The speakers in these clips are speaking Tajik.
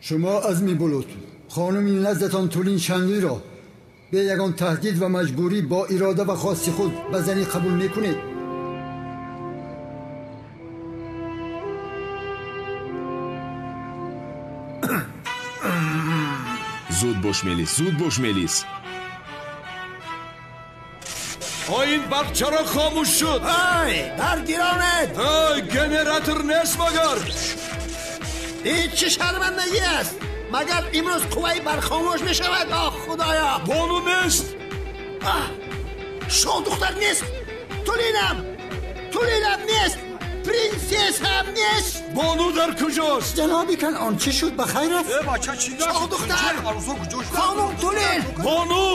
Шумо Азми Булут, хонуми наздатон Тулин Шанлиро бе ягон таҳдид ва маҷбурӣ бо ирода ва хости худ ба занӣ қабул мекунед? Зуд бош, Мелис, зуд бош, Мелис. Ин барқ чаро хомӯш шуд? Ай, барқ гиронед! Ай, генератор нест магар? Ин чӣ шармандагӣ аст? Магар имрӯз қувваи барқ хомӯш мешавад? Оҳ, худоё! Бону нест! Аҳ, шоҳдухтар нест! Тулинам! Тулинам нест! Принсессам нест! Бону дар куҷост? Ҷаноби Канъон, чӣ шуд? Ба хайр аст? Э, бача, чӣ гашт? Шоҳдухтар! Хонум Тулин! Бону!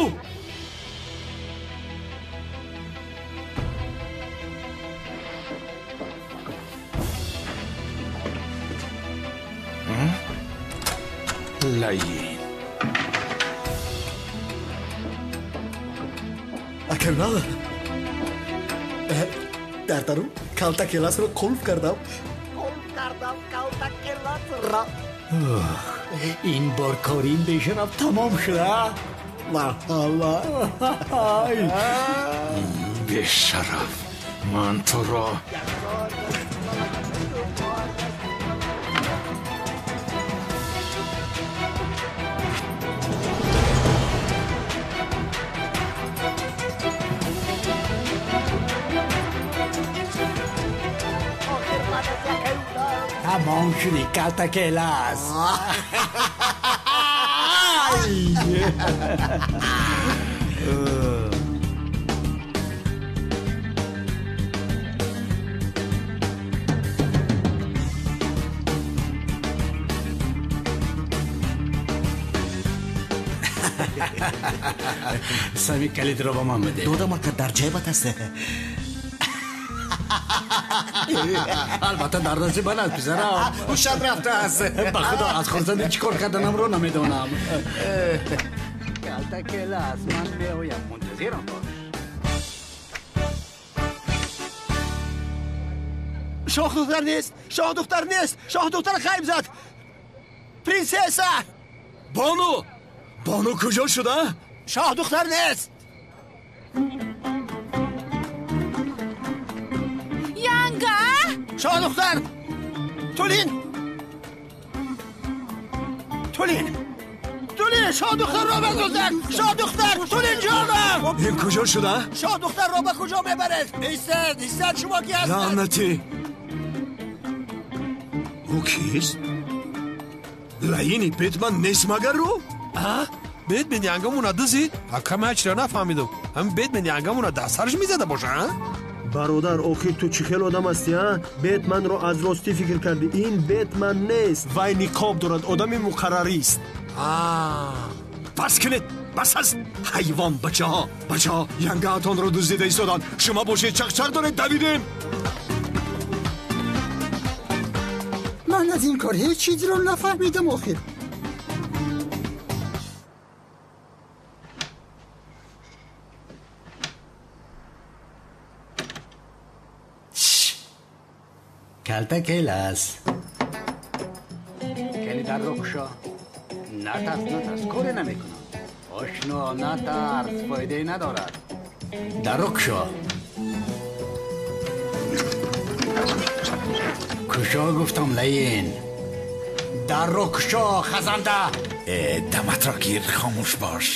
Лаин. Акавнала. Дар дарун калта келасро қулф кардам. Қулф кардам калта келасро. Ин бор корин бешараф тамом шуда. Марҳаба. Бешараф, ман туро. Тамом шуди, калта келас. Сами калидро ба ман бидеҳ. Додам, ака, дар ҷайбат аст. Албатта дар дасти ман аст, писарам. Ҳушат рафтааст. Ба худо, аз хурсандӣ чӣ кор карданамро намедонам. Калта келас, ман меоям, мунтазирам бош. Шоҳдухтар нест, шоҳдухтар нест, шоҳдухтар ғайб зад. Принсесса! Бону! Бону куҷо шуда? Шоҳдухтар нест! Янга! Шоҳдухтар! Тулин! Тулин! Тулин! Шоҳдухтарро бардозад! Шоҳдухтар! Тулин ҷонам! Ин куҷо шуда? Шоҳдухтарро ба куҷо мебаред? Истед, истед, шумо ки ҳастед? Лаънатӣ! Ӯ кист? Лаини Бетман нест магар ӯ? А? Бетмен янгамона дузид? Ака, ман чиро нафаҳмидам. Ҳамин Бетмен янгамона дар сараш мезада боша, а? Бародар, охир ту чӣ хел одам ҳастӣ, а? Бетманро аз ростӣ фикр кардӣ. Ин Бетман нест. Вай ниқоб дорад, одами муқаррарист. Бас кунед, бас аст! Ҳайвон, бачаҳо, бачаҳо, янгаатонро дуздида истоданд. Шумо бошед, чақчақ доред, давидем. Ман аз ин кор ҳеҷ чизро нафаҳмидам охир. Калта келас. Кали дарро кушо. Натарс, натарс, коре намекунам. Ошно, натарс, фоидае надорад. Дарро кушо. Кушо гуфтам, лаин. Дарро кушо, хазанда. Э, даматро гир, хомӯш бош.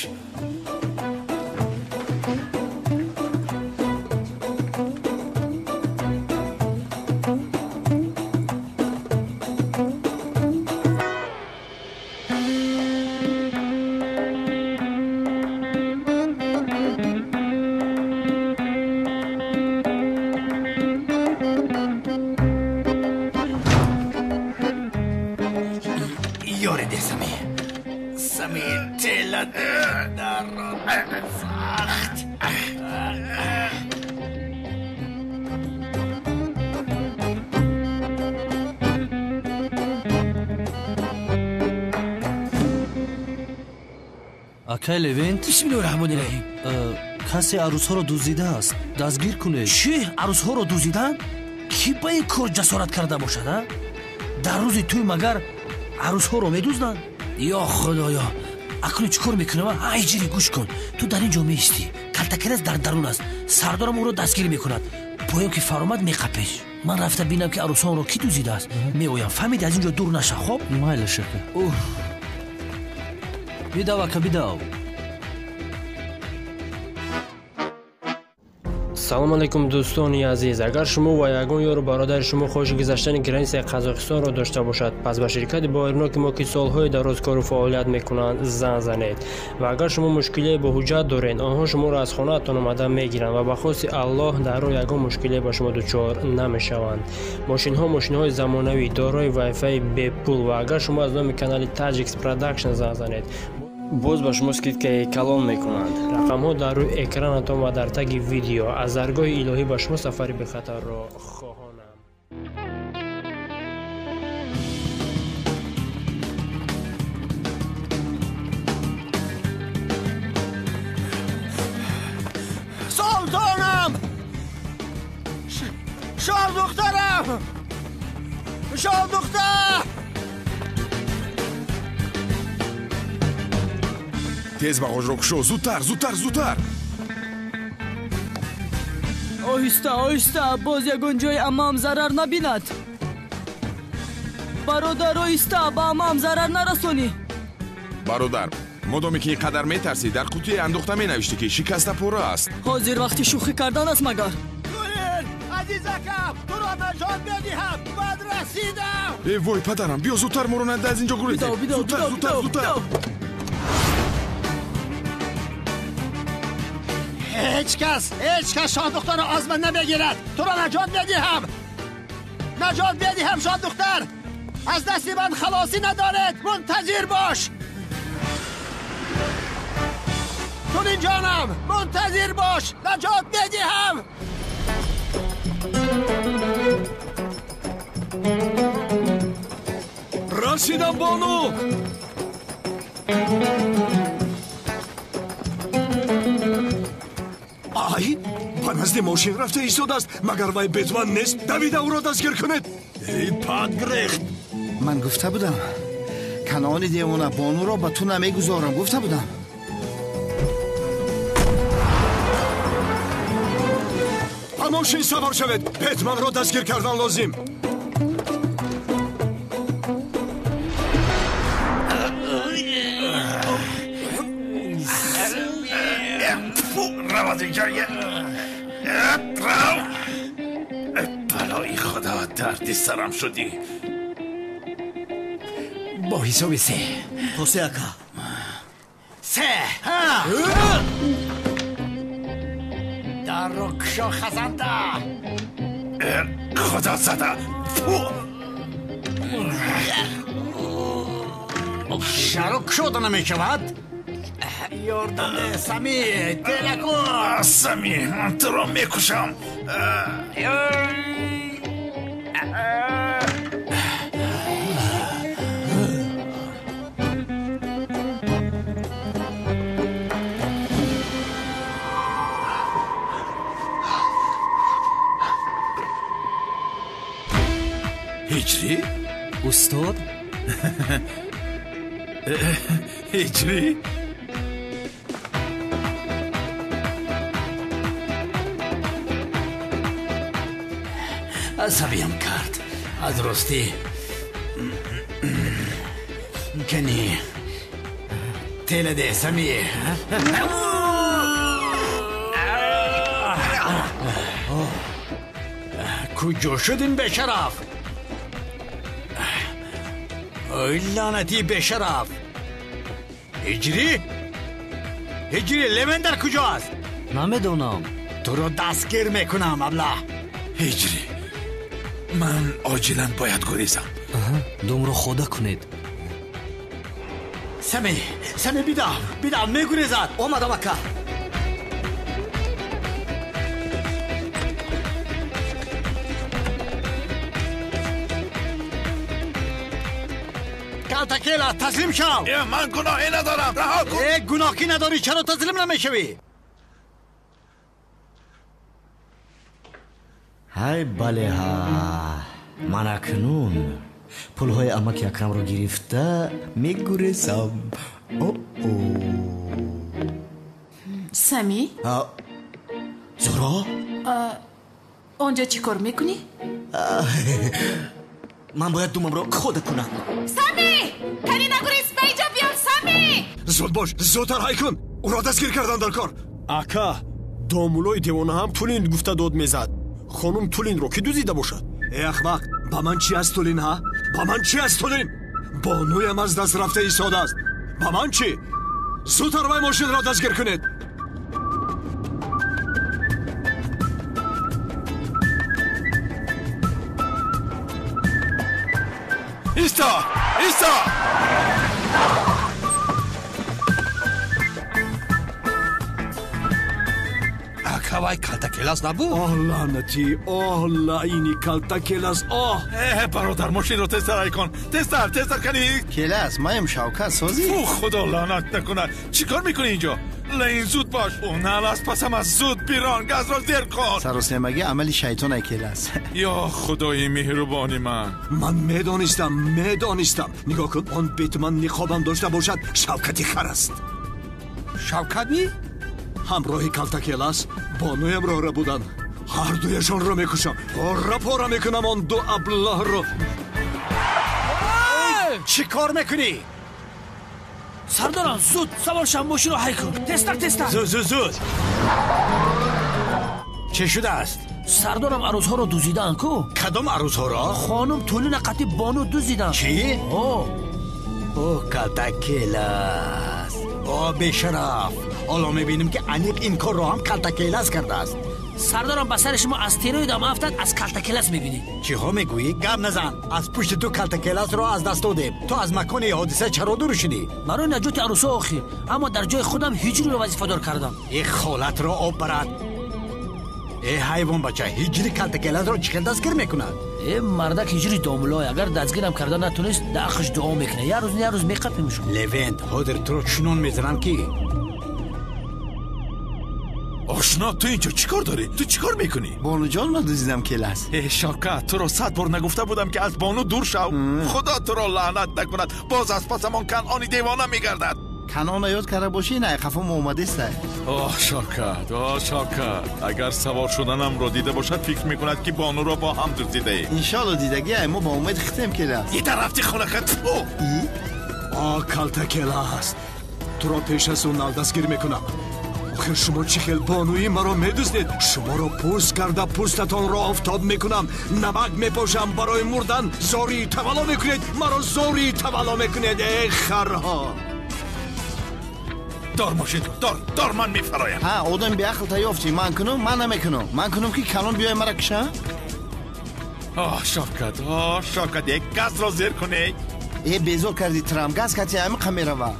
Акай Левент? Бисмиллоҳи раҳмони раҳим. Касе арӯсҳоро дуздидааст. Дастгир кунед. Чӣ? Арӯсҳоро дуздиданд? Кӣ ба ин кор ҷасорат карда бошад, а? Дар рӯзи тӯй магар Арӯсҳоро медузданд? Ё худоё, акнун чӣ кор мекунам? Ай ҷири, гӯш кун, ту дар ин ҷо меистӣ, калтакелас дар дарун аст, сардорам ӯро дастгир мекунад. Поён ки фаромад меқапеш. Ман рафта бинам, ки арӯсонро кӣ дузидааст. Меоям, фаҳмидӣ? Аз ин ҷо дур наша, хоб? Майлаш, ака. Бидав, ака, бидав. Салом алейкум, дӯстони азиз. Агар шумо ва ягон ёру бародари шумо хоҳиши гузаштани границаи Қазоқистонро дошта бошад, пас ба ширкати боирноки мо, ки солҳои дароз кору фаъолият мекунанд, занг занед. Ва агар шумо мушкилие бо ҳуҷҷат доред, онҳо шуморо аз хонаатон омада мегиранд ва ба хости Аллоҳ дар роҳ ягон мушкилие ба шумо дучор намешаванд. Мошинҳо мошинҳои замонавӣ, дорои вайфаи бепул, ва агар шумо аз номи канали Таҷикс Продакшн занг занед, боз ба шумо скидкаи калон мекунанд. Рақамҳо дар рӯи экранатон ва дар таги видео. Аз даргоҳи илоҳӣ ба шумо сафари бехатарро хоҳонам. Султонам! Шоҳдухтарам! Шоҳдухтар! Тез бағожро кушо, зудтар, зудтар, зудтар! Оҳиста, оҳиста, боз ягон ҷои аммаам зарар набинад. Бародар, оҳиста, ба аммаам зарар нарасонӣ. Бародар, модоме ки ин қадар метарсӣ, дар қутие андохта менавиштӣ, ки шикаста пора аст. Ҳозир вақти шӯхӣ кардан аст магар? Тулин, азизакам, туро наҷот медиҳам, бад расидам. Э вой, падарам, биё зудтар, моро нада аз ин ҷо гурезем. Зудтар, зудтар, зудтар! Ҳеҷ кас, ҳеҷ кас шоҳдухтарро аз ман намегирад. Туро наҷот медиҳам, наҷот медиҳам, шоҳдухтар. Аз дасти ман халосӣ надоред. Мунтазир бош, тулин ҷонам, мунтазир бош, наҷот медиҳам. Расидам, бону. Ай, ба назди мошин рафта истодааст. Магар вай Бетман нест? Давида ӯро дастгир кунед. Эй падгрехт! Ман гуфта будам, канони девона, бонуро ба ту намегузорам, гуфта будам. Ба мошин савор шавед, Бетманро дастгир кардан лозим. Рав аз инҷо, рав! Балои худо, дарди сарам шудӣ. Бо ҳисоби се. То се, ака. Се. Дарро кушо, хазанда. Худо зада. Чаро кушода намешавад? Ёрдам, Сами, телакун. Сами, ман туро мекушам. Ҳиҷрӣ? Устод? Ҳиҷрӣ? Асабиям кард. Аз ростӣ кани теладе, Сами. Куҷо шуд ин бешараф? Ой, лаънати бешараф! Ҳиҷрӣ, ҳиҷрӣ, Левен дар куҷо аст? Намедонам. Туро дастгир мекунам, аблаҳ. Ҳиҷрӣ, ман оҷилан бояд гурезам. Думро хода кунед. Сами, Сами, бидав, бидав, мегурезад. Омадам, ака. Калтакела, таслим шав. Ман гуноҳе надорам, раҳо кун. Э, гуноҳ ки надорӣ, чаро таслим намешавӣ? Ҳай, бале, ҳа, ман акнун Пулҳои амаки Акрамро гирифта мегурезам. О-о. Сами? Зуҳро? Онҷо чӣ кор мекунӣ? Ман бояд думамро хода кунам. Сами! Кани нагурез, ба инҷо биё, Сами! Зуд бош, зудтар ҳай кун! Ӯро дастгир кардан дар кор. Ака, домулои девона ҳам Тулин гуфта дод мезад. Хонум Тулинро кӣ дуздида бошад? Э ахмақ, ба ман чӣ аст Тулин, ҳа? Ба ман чӣ аст Тулин? Бонуям аз даст рафта истодааст. Ба ман чӣ? Зудтар вай мошинро дастгир кунед. Исто! Исто! Ака, вай калтакелас набуд? Оҳ, лаънатӣ! Оҳ, лаъини калтакелас! Оҳ! Э, бародар, мошинро тезтар ҳай кун! Тезтар, тезтар кани! Келас, маем Шавкат созӣ? Фу, худо лаънат накунад! Чӣ кор мекунӣ инҷо? Лаин, зуд бош! Ӯ нал аз пасам аст! Зуд бирон, газро зер кун! Саросемагӣ амали шайтон, Келас. Ё худои меҳрубони ман! Ман медонистам, медонистам! Нигоҳ кун, он Бетман ниқобам дошта бошад, Шавкати хар аст. Шавкат ми? Ҳамроҳи калтакелас бонуямро рабуданд. Ҳардуяшонро мекушам, пора пора мекунам он ду аблаҳро. Чӣ кор мекунӣ? Сардорам, зуд савор шав, мошинро ҳай кун. Тезтар, тезтар. Зуд, зуд, зуд. Чӣ шудааст? Сардорам, арӯзҳоро дуздидаанд ку? Кадом арӯзҳоро? Хонум Тулина қатъи бону дуздиданд. Чӣ? О, калтакелас! О, бешараф! Ҳоло мебинем, ки аниқ ин корро ҳам калтакелас кардааст. Сардорам, ба сари шумо астероидам афтад, аз калтакелас мебинед. Чиҳо мегӯӣ? Гап назан! Аз пушти ту калтакеласро аз даст додем. Ту аз макони ҳодиса чаро дур шудӣ? Барои наҷоти арӯсҳо охир, аммо дар ҷои худам ҳиҷриро вазифадор кардам. Э, холатро об барад! Э, ҳайвонбача, ҳиҷри калтакеласро чӣ хел дастгир мекунад? Э, мардак ҳиҷри домулой, агар дастгирам карда натонист, дар ақш дуо мекунад. Як рӯз, як рӯз меқапимш. Левент, ҳозир туро чунон мезанам, ки Ошно, ту инҷо чӣ кор дорӣ? Ту чӣ кор мекунӣ? Бонуҷон, ман дуздидам, Келас. Э, Шавкат, туро 100 бор нагуфта будам, ки аз бону дур шав. Худо туро лаънат накунад, боз аз пасамон Канъони девона мегардад. Канъона ёд карда бошӣ, на қафо омадеста. Оҳ, Шавкат, оҳ, Шавкат, агар савор шуданамро дида бошад, фикр мекунад, ки бонуро бо ҳам дуздидаем. Иншоалло дидагӣ, мо ба умед хитем, Келас. Ита рафти хонакат. Фу! О, калтакелас, туро пеш аз ӯ нал дастгир мекунам. Охир шумо чӣ хел бонуи маро медуздед? Шуморо пӯст карда пӯстатонро офтоб мекунам, намак мепошам, барои мурдан зории тавалло мекунед, маро зории тавалло мекунед, э харҳо! Дор мошинро, дор, дор, ман мефароям. Ҳа, одами беақл та ёфтӣ. Ман кунум, ман намекунам. Ман кунум, ки калон биёй мара киша? Оҳ, Шавкат, оҳ, Шавкат, як газро зер кунед. Э, безор кардӣ трам, газ кати ҳамиқа мерава.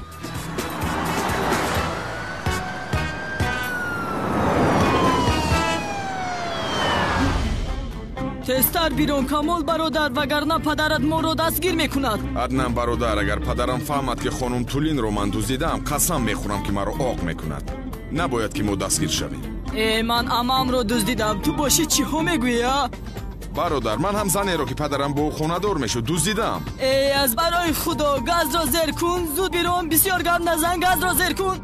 Тезтар бирон, Камол бародар, вагарна падарат моро дастгир мекунад. Аднан бародар, агар падарам фаҳмад, ки хонум Тулинро ман дуздидаам, қасам мехӯрам, ки маро оқ мекунад. Набояд, ки мо дастгир шавем. Э, ман амамро дуздидам, ту бошӣ чиҳо мегӯӣ, а? Бародар, ман ҳам занеро, ки падарам бо ӯ хонадор мешуд, дуздидаам. Э, аз барои худо, газро зер кун, зуд бирон, бисёр гап назан, газро зер кун.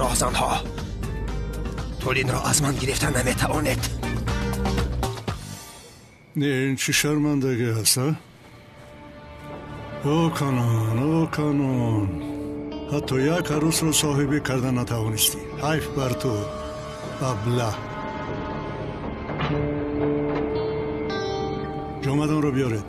Роҳзанҳо, Тулинро аз ман гирифта наметавонед. Ин чӣ шармандагӣ аст, а? О Канон, о Канон, ҳатто як арӯсро соҳибӣ карда натавонистӣ. Ҳайф бар ту, аблаҳ. Ҷомадонро биёред.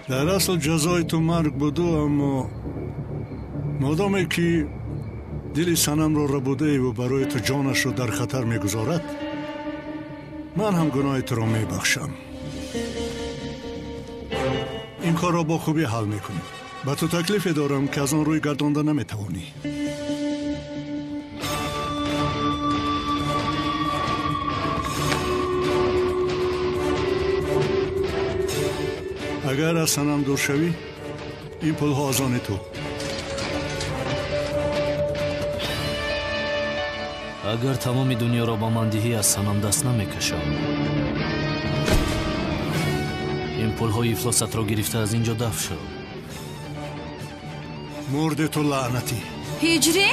Дар асл ҷазои ту марг буду, аммо модоме ки дили санамро рабудаеву барои ту ҷонашро дар хатар мегузорад, ман ҳам гуноҳи туро мебахшам. Ин корро бо хубӣ ҳал мекунем. Ба ту таклифе дорам, ки аз он рӯй гардонда наметавонӣ. Агар аз Санам дур шавӣ, ин пулҳо аз они ту. Агар тамоми дунёро ба ман диҳӣ, аз Санам даст намекашам. Ин пулҳои ифлосатро гирифта аз ин ҷо дафт шав. Мурди ту лаънатӣ. Ҳиҷрӣ?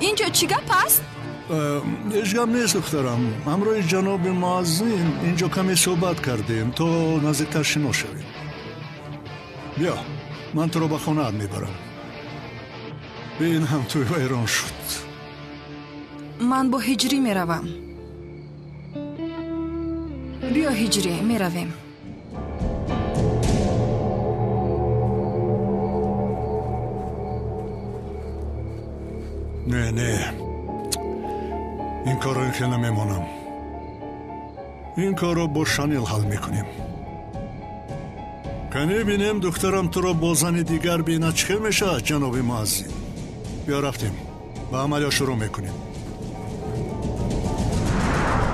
Ин ҷо чӣ гап аст? Ҳеҷ гап нест, духтарам. Ҳамроҳи ҷаноби муаззин ин ҷо каме суҳбат кардем, то наздиктар шинос шавем. Биё, ман туро ба хонаат мебарам. Бин ҳам тӯй вайрон шуд. Ман бо Ҳиҷрӣ меравам. Биё, Ҳиҷрӣ, меравем. Не, не, ин корро ин хел намемонам. Ин корро бо Шанил ҳал мекунем. Кане бинем, духтарам туро бо зани дигар бинад, чӣ хел мешавад, ҷаноби муаззин? Биё, рафтем, ба амалиё шурӯъ мекунем.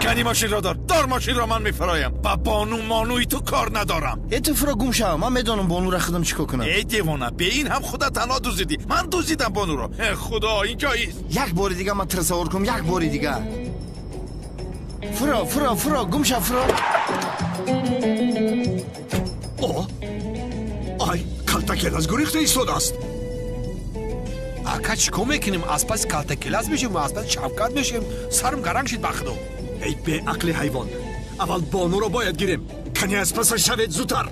Кани мошинро дор, дор мошинро, ман мефароям. Ба бону монуи ту кор надорам. Э, ту фуро гум шав, ман медонам бонура худам чӣ кор кунам. Эй девона, бе ин ҳам худа танҳо дуздидӣ. Ман дуздидам бонуро. Э, худо, ин ҷоист. Як бори дига ман туро савор кунам, як бори дига. Фуро, фуро, фуро, гум шав, фуро. О, ай, калтакелаз гурехта истодааст. Ака, чӣ кор мекунем? Аз паси калтакелаз мешем, аз паси Шавкат мешем. Сарам гаранг шид, ба худо. Эй беақли ҳайвон, аввал бонуро бояд гирем. Кани аз пасаш шавед зудтар.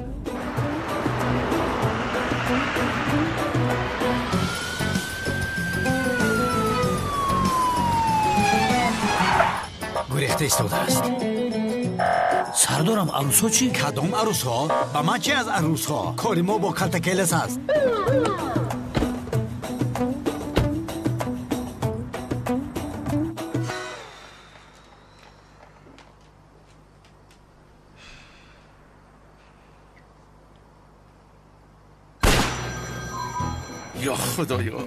Гурехта истодааст. Сардорам, арӯсҳо чӣ? Кадом арӯсҳо? Ба ман чӣ аз арӯсҳо? Кори мо бо калтакелас аст. یا خدایا،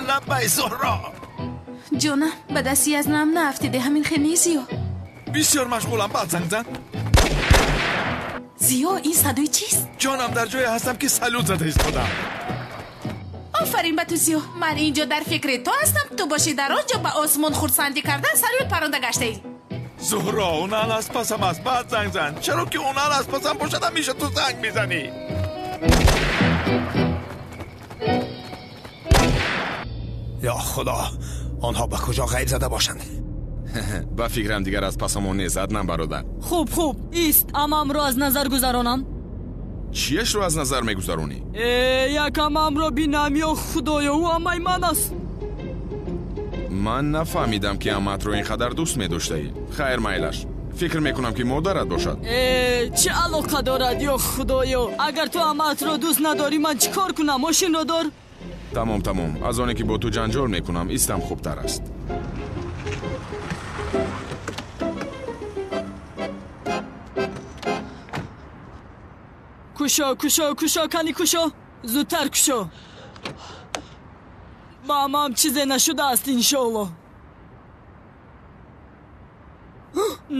لبای زهرا. ҷонам, ба дасти язнам наафтиде, ҳамин хел нест, Зиё? Бисёр машғулам, баъд занг зан. Зиё, ин садои чист? Ҷонам, дар ҷое ҳастам, ки салют зада истодам. Офарин ба ту, Зиё. Ман ин ҷо дар фикри ту ҳастам, ту бошӣ дар он ҷо ба осмон хурсандӣ кардан салют паронда гаштаӣ. Зуҳро, онан аз пасам аст, баъд занг зан. Чаро ки онан аз пасам бошад, ҳамеша ту занг мезанӣ. Ё худо, онҳо ба куҷо ғайб зада бошанд? Ба фикрам, дигар аз пасамон нест, Аднан бародар. Хуб, хуб, ист, амамро аз назар гузаронам. Чиешро аз назар мегузаронӣ? Э, як амамро бинам, ё худоё, ӯ амаи ман аст. Ман нафаҳмидам, ки амаатро ин қадар дӯст медоштаӣ. Хайр, майлаш, фикр мекунам, ки модарат бошад. Э, чӣ алоқа дорад, ё худоё? Агар ту амаатро дӯст надорӣ, ман чӣ кор кунам? Мошинро дор. Тамом, тамом, аз оне ки бо ту ҷанҷол мекунам, истам хубтар аст. Кушо, кушо, кушо, кани кушо, зудтар кушо. Ба амам чизе нашудааст, иншоалло.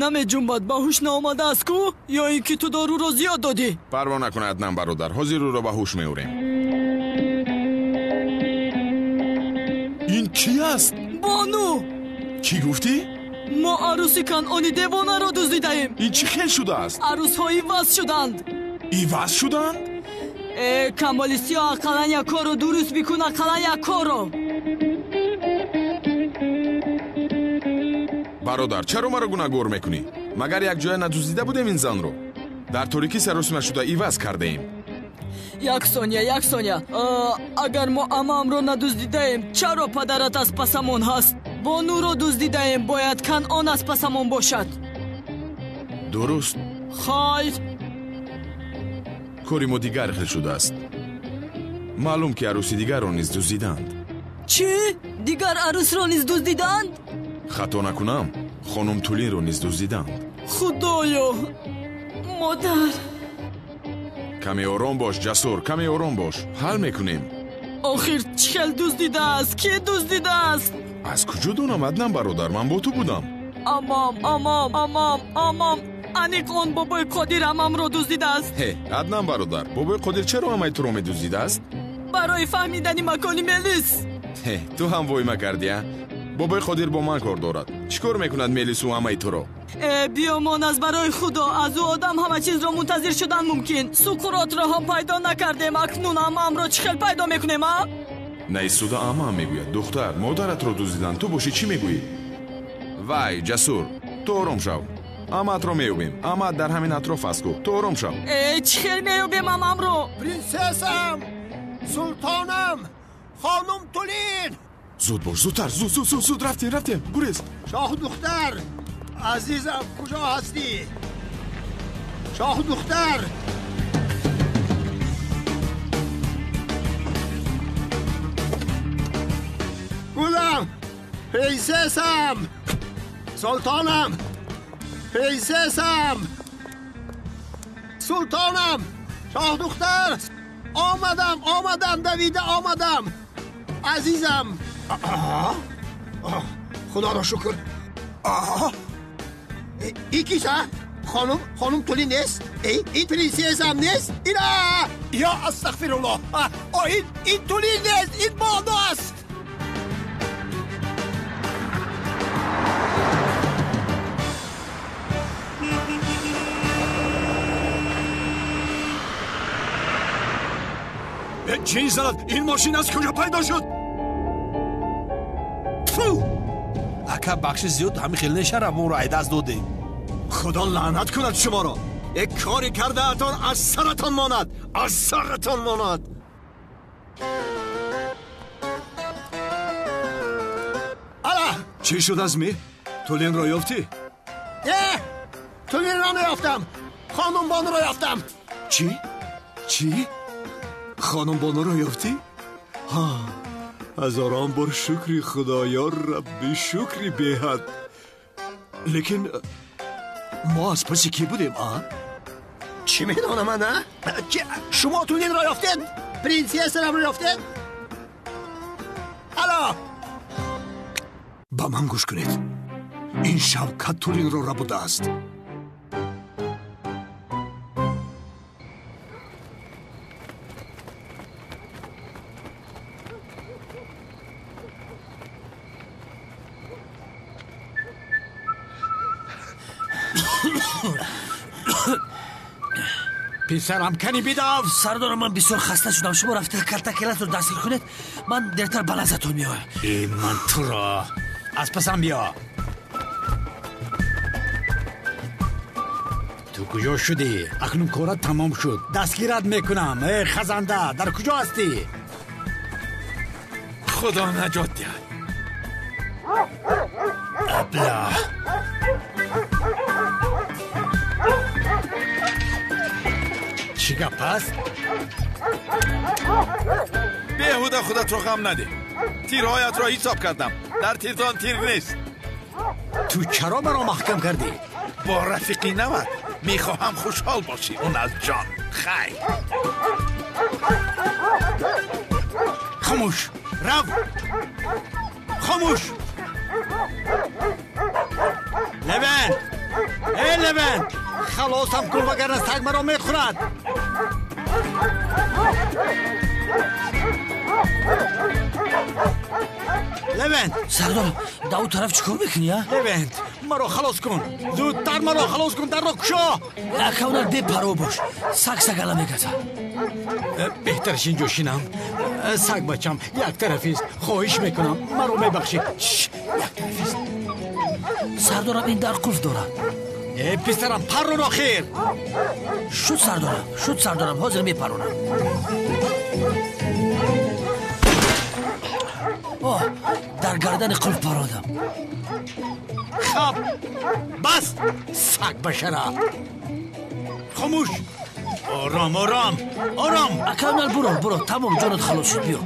Намеҷунбад, ба ҳуш наомадааст ку, ё ин ки ту доруро зиёд додӣ? Парво накун, Аднан бародар, ҳозир ӯро ба ҳуш меорем. Ин чӣ аст? Бону! Чӣ гуфтӣ? Мо арӯси Канъони девонаро дуздидаем. Ин чӣ хел шудааст? Арӯсҳо иваз шуданд. Иваз шуданд? Э, Камоли Сиё, ақаллан як корро дуруст бикун, ақаллан як корро. Бародар, чаро маро гунаҳгор мекунӣ? Магар якҷоя надуздида будем ин занро? Дар торикӣ саросима шуда иваз кардаем. Як сония, як сония. Агар мо амаамро надуздидаем, чаро падарат аз пасамон ҳаст? Бонуро дуздидаем, бояд Канъон аз пасамон бошад. Дуруст. Хайр. Кори мо дигар хел шудааст. Маълум, ки арӯси дигарро низ дуздиданд. Чӣ? Дигар арӯсро низ дуздиданд? Хато накунам, хонум Тулинро низ дуздиданд. Худоё, модар. Каме ором бош, Ҷасур, каме ором бош, ҳал мекунем. Охир чӣ хел дуздидааст? Кӣ дуздидааст? Аз куҷо донам, Аднан бародар, ман бо ту будам. Амам, амам, амам, амам. Аниқ он бобои Қодир амамро дуздидааст. Ҳе, Аднан бародар, бобои Қодир чаро амаи туро медуздидааст? Барои фаҳмидани макони Мелис. Ҳе, ту ҳам войма кардӣ, а? Бобои Қодир бо ман кор дорад. Чӣ кор мекунад Мелису амаи туро? Э, биёмон аз барои Худо, аз ӯ одам ҳама чизро мунтазир шудан мумкин. Суқуротро ҳам пайдо накардем, акнун амаамро чӣ хел пайдо мекунем, а? Наистода амаам мегӯяд. Духтар, модаратро дуздиданд, ту бошӣ чӣ мегӯӣ? Вай, Ҷасур, ту ором шав. Амаатро меёбем. Амаат дар ҳамин атроф аст ку. Ту ором шав. Э, чӣ хел меёбем амаамро? Принсессам, султонам, хонум Тулин. Зуд бош, зудтар, зуд, зуд, зуд, зуд, рафтем, рафтем, гурез. Шоҳдухтар, азизам, куҷо ҳастӣ? Шоҳдухтар. Гулам, принсессам, султонам, принсессам, султонам, шоҳдухтар. Омадам, омадам, давида омадам. Азизам. Худоро шукр. Ин кист, а? Хонум, хонум Тулин нест? Ин принсессам нест? Ина! Ё астағфируллоҳ. Ин Тулин нест, ин Бону аст. Чин занад, ин мошин аз куҷо пайдо шуд? Тфу! Ака, бахши зиёд ҳамин хел нешара, моро айдаст додем. Худо лаънат кунад шуморо. Як кори кардаатон аз саратон монад, аз саратон монад. Ала! Чӣ шуд Азмӣ? Тулинро ёфтӣ? Не, Тулинро наёфтам. Хонум Бонуро ёфтам. Чӣ? Чӣ? Хонум Бонуро ёфтӣ? Ҳа, ҳазорон бор шукри Худо, ё Рабби, шукри беҳад. Лекин мо аз паси кӣ будем, а? Чӣ медонам ман, а? Шумо Тулинро ёфтед? Принсессарамро ёфтед? Ало! Ба ман гӯш кунед. Ин Шавкат Тулинро рабудааст. Писарам, кани бидав. Сардор, ман бисёр хаста шудам. Шумо рафта калтакеласро дастгир кунед, ман дертар ба лаззатон меоям. Э, ман туро аз пасам биё. Ту куҷо шудӣ? Акнун корат тамом шуд. Дастгират мекунам. Э, хазанда, дар куҷо ҳастӣ? Худо наҷот диҳад. Абла. Чӣ гап аст? Беҳуда худатро ғам надеҳ. Тирҳоятро ҳисоб кардам. Дар тирдон тир нест. Ту чаро маро маҳкам кардӣ? Бо рафиқи нават мехоҳам хушҳол бошӣ. Он аз ҷон. Хайр. Хомӯш! Рав! Хомӯш! Левент! Э, Левент! Халосам кун, вагарна саг маро мехӯрад. Левент! Сардор, дар он тараф чӣ кор мекунӣ, а? Левент, маро халос кун. Зудтар маро халос кун, дарро кушо. Ака, бепарво бош. Саг сагала мегазад. Беҳтараш инҷо шинам. Саг бачам як тарафист. Хоҳиш мекунам, маро мебахшӣ. Як тарафист. Сардорам, ин дар қулф дорад. Э, писарам, паррон охир. Шуд сардорам, шуд сардорам, ҳозир мепаронам. Оҳ, дар гардани қулф парондам. Хаб, бас, саг башара. Хомӯш. Ором, ором, ором. Ака, буро, буро, тамом, ҷонат халос шуд, биё.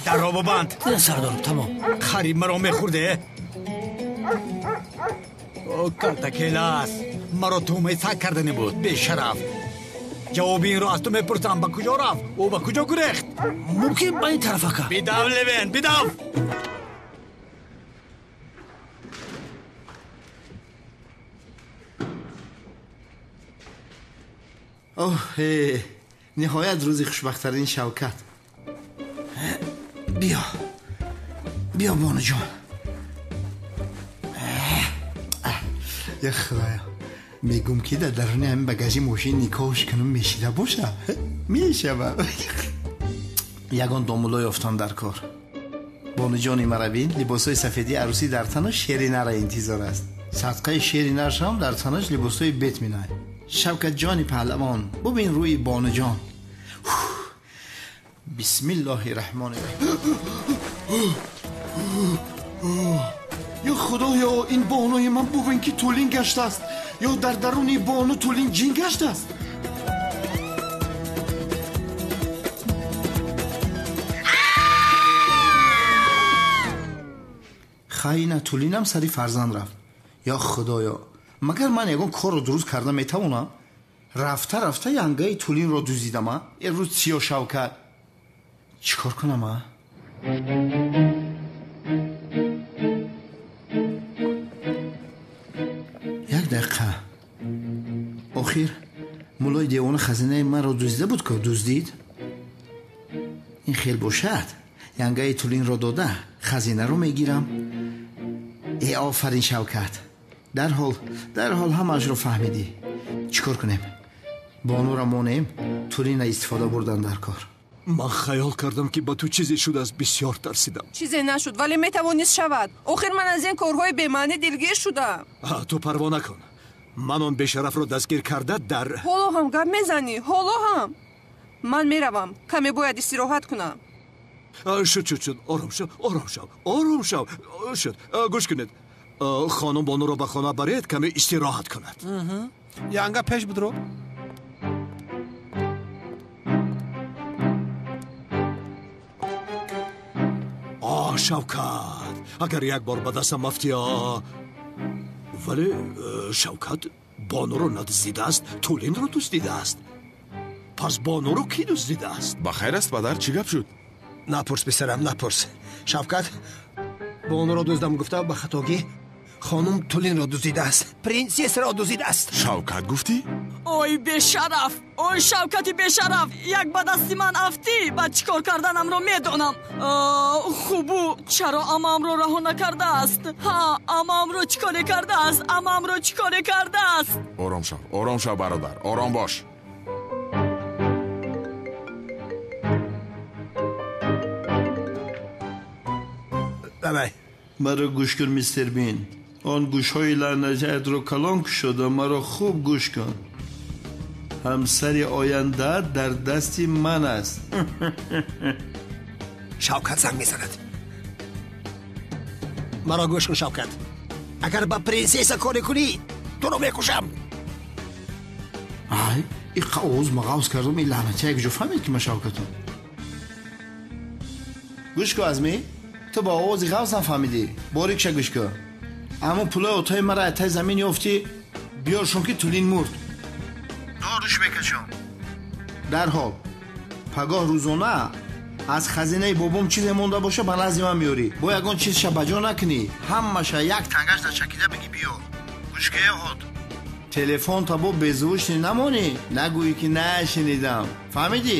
Дарро бибанд. Не, сардорам, тамом. Хари маро мехӯрде. О, калтакелас, маро тӯҳмаи саг кардане буд, бешараф. Ҷавоби инро аз ту мепурсам. Ба куҷо рафт? Ӯ ба куҷо гурехт? Мумкин ба ин тараф, ака. Бидав, Левен, бидав. Оҳ, ниҳоят рӯзи хушбахттарин Шавкат. Биё, биё, бонуҷон. Я худоё, мегум ки дар даруни ҳамин багажи мошин никоҳш кунум, мешида боша, мешава. Ягон домуло ёфтам дар кор. Бонуҷони мара бин, либосҳои сафедии арӯсӣ дар танаш, шери нара интизор аст. Садқаи шери наршам дар танаш либосҳои бет минай. Шавкатҷони паҳлавон, бубин рӯи бонуҷон. Бисмиллоҳи раҳмони раҳим. Ё худоё, ин бонуи ман бубин ки тӯлин гаштааст, ё дар даруни бону тӯлин ҷин гаштааст. Хайна, тӯлинам сари фарзанд рафт. Ё худоё, магар ман ягон корро дуруст карда метавонам? Рафта рафта янгаи тӯлинро дузидам. А рӯз сиё Шавкат, чӣ кор кунам? А як дақиқа. Охир муллои девона хазинаи манро дуздида буд ку, дуздид. Ин хел бошад, янгаи тӯлинро дода хазинаро мегирам. Э, офарин Шавкат, дарҳол дарҳол ҳамаашро фаҳмидӣ. Чӣ кор кунем? Бонура монем, тӯлина истифода бурдан дар кор. Ман хаёл кардам, ки ба ту чизе шудааст, бисёр тарсидам. Чизе нашуд, вале метавонист шавад. Охир ман аз ин корҳои бемаънӣ дилгир шудам. Ту парво накун, ман он бешарафро дастгир карда дар Ҳоло ҳам гап мезанӣ, ҳоло ҳам. Ман меравам, каме бояд истироҳат кунам. Шуд, шуд, шуд, ором шав, ором шав, ором шав. Шуд, гӯш кунед, хонум бонуро ба хона баред, каме истироҳат кунад. Янга, пеш бидро. О, Шавкат, агар як бор ба дастам афтӣ. Вале Шавкат бонуро надуздидааст, тӯлинро дуздидааст. Пас бонуро кӣ дуздидааст? Ба хайр аст, падар, чӣ гап шуд? Напурс, писарам, напурс. Шавкат бонуро дуздам гуфта, ба хатогӣ хонум тулинро дуздидааст, принсессаро дуздидааст. Шавкат гуфтӣ? Ой, бешараф, ой, Шавкати бешараф, як ба дасти ман афтӣ, баъд чӣ кор карданамро медонам. Хубу чаро амаамро раҳо накардааст? Ҳа, амаамро чӣ коре кардааст? Амаамро чӣ коре кардааст? Ором шав, ором шав, бародар, ором бош. Маро гӯш кун, мистер Бин. Он гӯшҳои лаънатиятро калон кушода, маро хуб гӯш кун. Ҳамсари ояндаат дар дасти ман аст. Шавкат занг мезанад. Маро гӯш кун, Шавкат, агар ба принсесса коре кунӣ, туро мекушам. Ай, иқа овоз мағавз кардам, ин лаънатия як ҷо фаҳмид, ки ман Шавкатам. Гӯш кун, Азмӣ, ту ба овози ғавз нафаҳмидӣ. Борикша гӯш кун. Аммо пулои отои мара аз таи замин ёфтӣ, биёршон, ки тулин мурд. Доруш мекашам. Дарҳол пагоҳ рӯзона аз хазинаи бобом чизе монда боша, ба назди ман меёрӣ. Бо ягон чизша ба ҷо накунӣ, ҳамаша як тангаш дар чакида бигӣ, биёр. Гӯшкая ҳод. Телефон табо безвушни намонӣ, нагӯӣ, ки нашунидам. Фаҳмидӣ?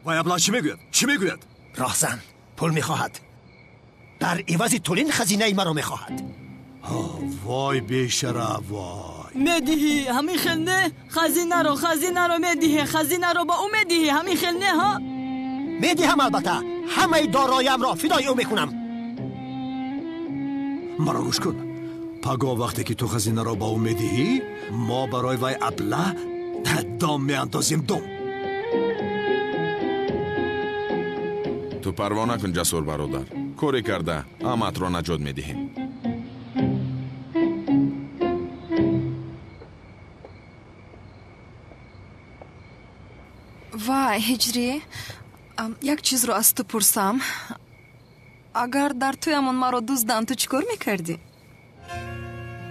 Вай абла чӣ мегӯяд? Чӣ мегӯяд? Роҳзан пул мехоҳад. Дар ивази тулин хазинаи маро мехоҳад. Вой, бешараф, вой. Медиҳӣ, ҳамин хел не? Хазинаро, хазинаро медиҳӣ, хазинаро ба ӯ медиҳӣ, ҳамин хел не, ҳа? Медиҳам, албатта, ҳамаи дороиамро фидои ӯ мекунам. Маро гӯш кун, пагоҳ вақте ки ту хазинаро ба ӯ медиҳӣ, мо барои вай абла дом меандозем, дом. Ту парво накун, Ҷасур бародар, коре карда аматро наҷот медиҳем. Вай, Ҳиҷрӣ, як чизро аз ту пурсам. Агар дар тӯямон маро дузданд, ту чӣ кор мекардӣ?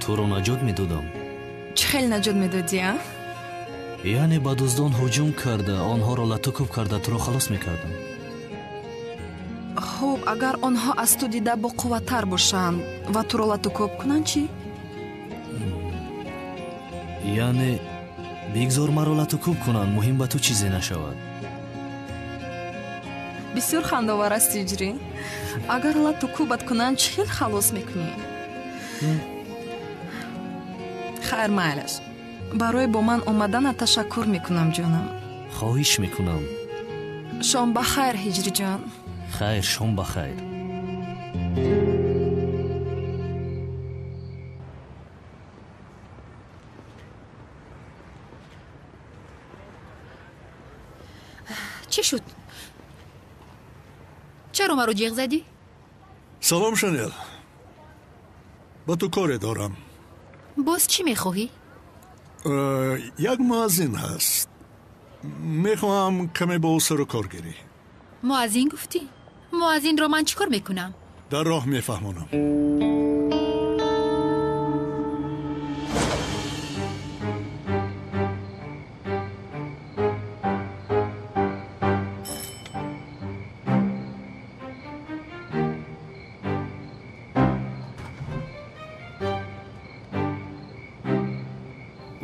Туро наҷот медодам. Чӣ хел наҷот медодӣ, а? Яъне ба дуздон ҳуҷум карда, онҳоро латукуб карда, туро халос мекардам. Хуб, агар онҳо аз ту дида боқувваттар бошанд ва туро латукӯб кунанд чӣ? Яъне бигзор маро латукӯб кунанд, муҳим ба ту чизе нашавад. Бисёр хандаовар аст, Ҳиҷрӣ. Агар латукӯбат кунанд, чӣ хел халос мекунӣ? Хайр, майлаш. Барои бо ман омаданат ташаккур мекунам, ҷонам. Хоҳиш мекунам. Шом ба хайр, Ҳиҷриҷон. Хайр, шом ба хайр. Чӣ шуд? Чаро маро ҷеғ задӣ? Салом, Шанел. Ба ту коре дорам. Боз чӣ мехоҳӣ? Як муаззин ҳаст. Мехоҳам каме бо ӯ сару кор гирӣ. Муаззин гуфтӣ? Муаззинро ман чӣ кор мекунам? Дар роҳ мефаҳмонам.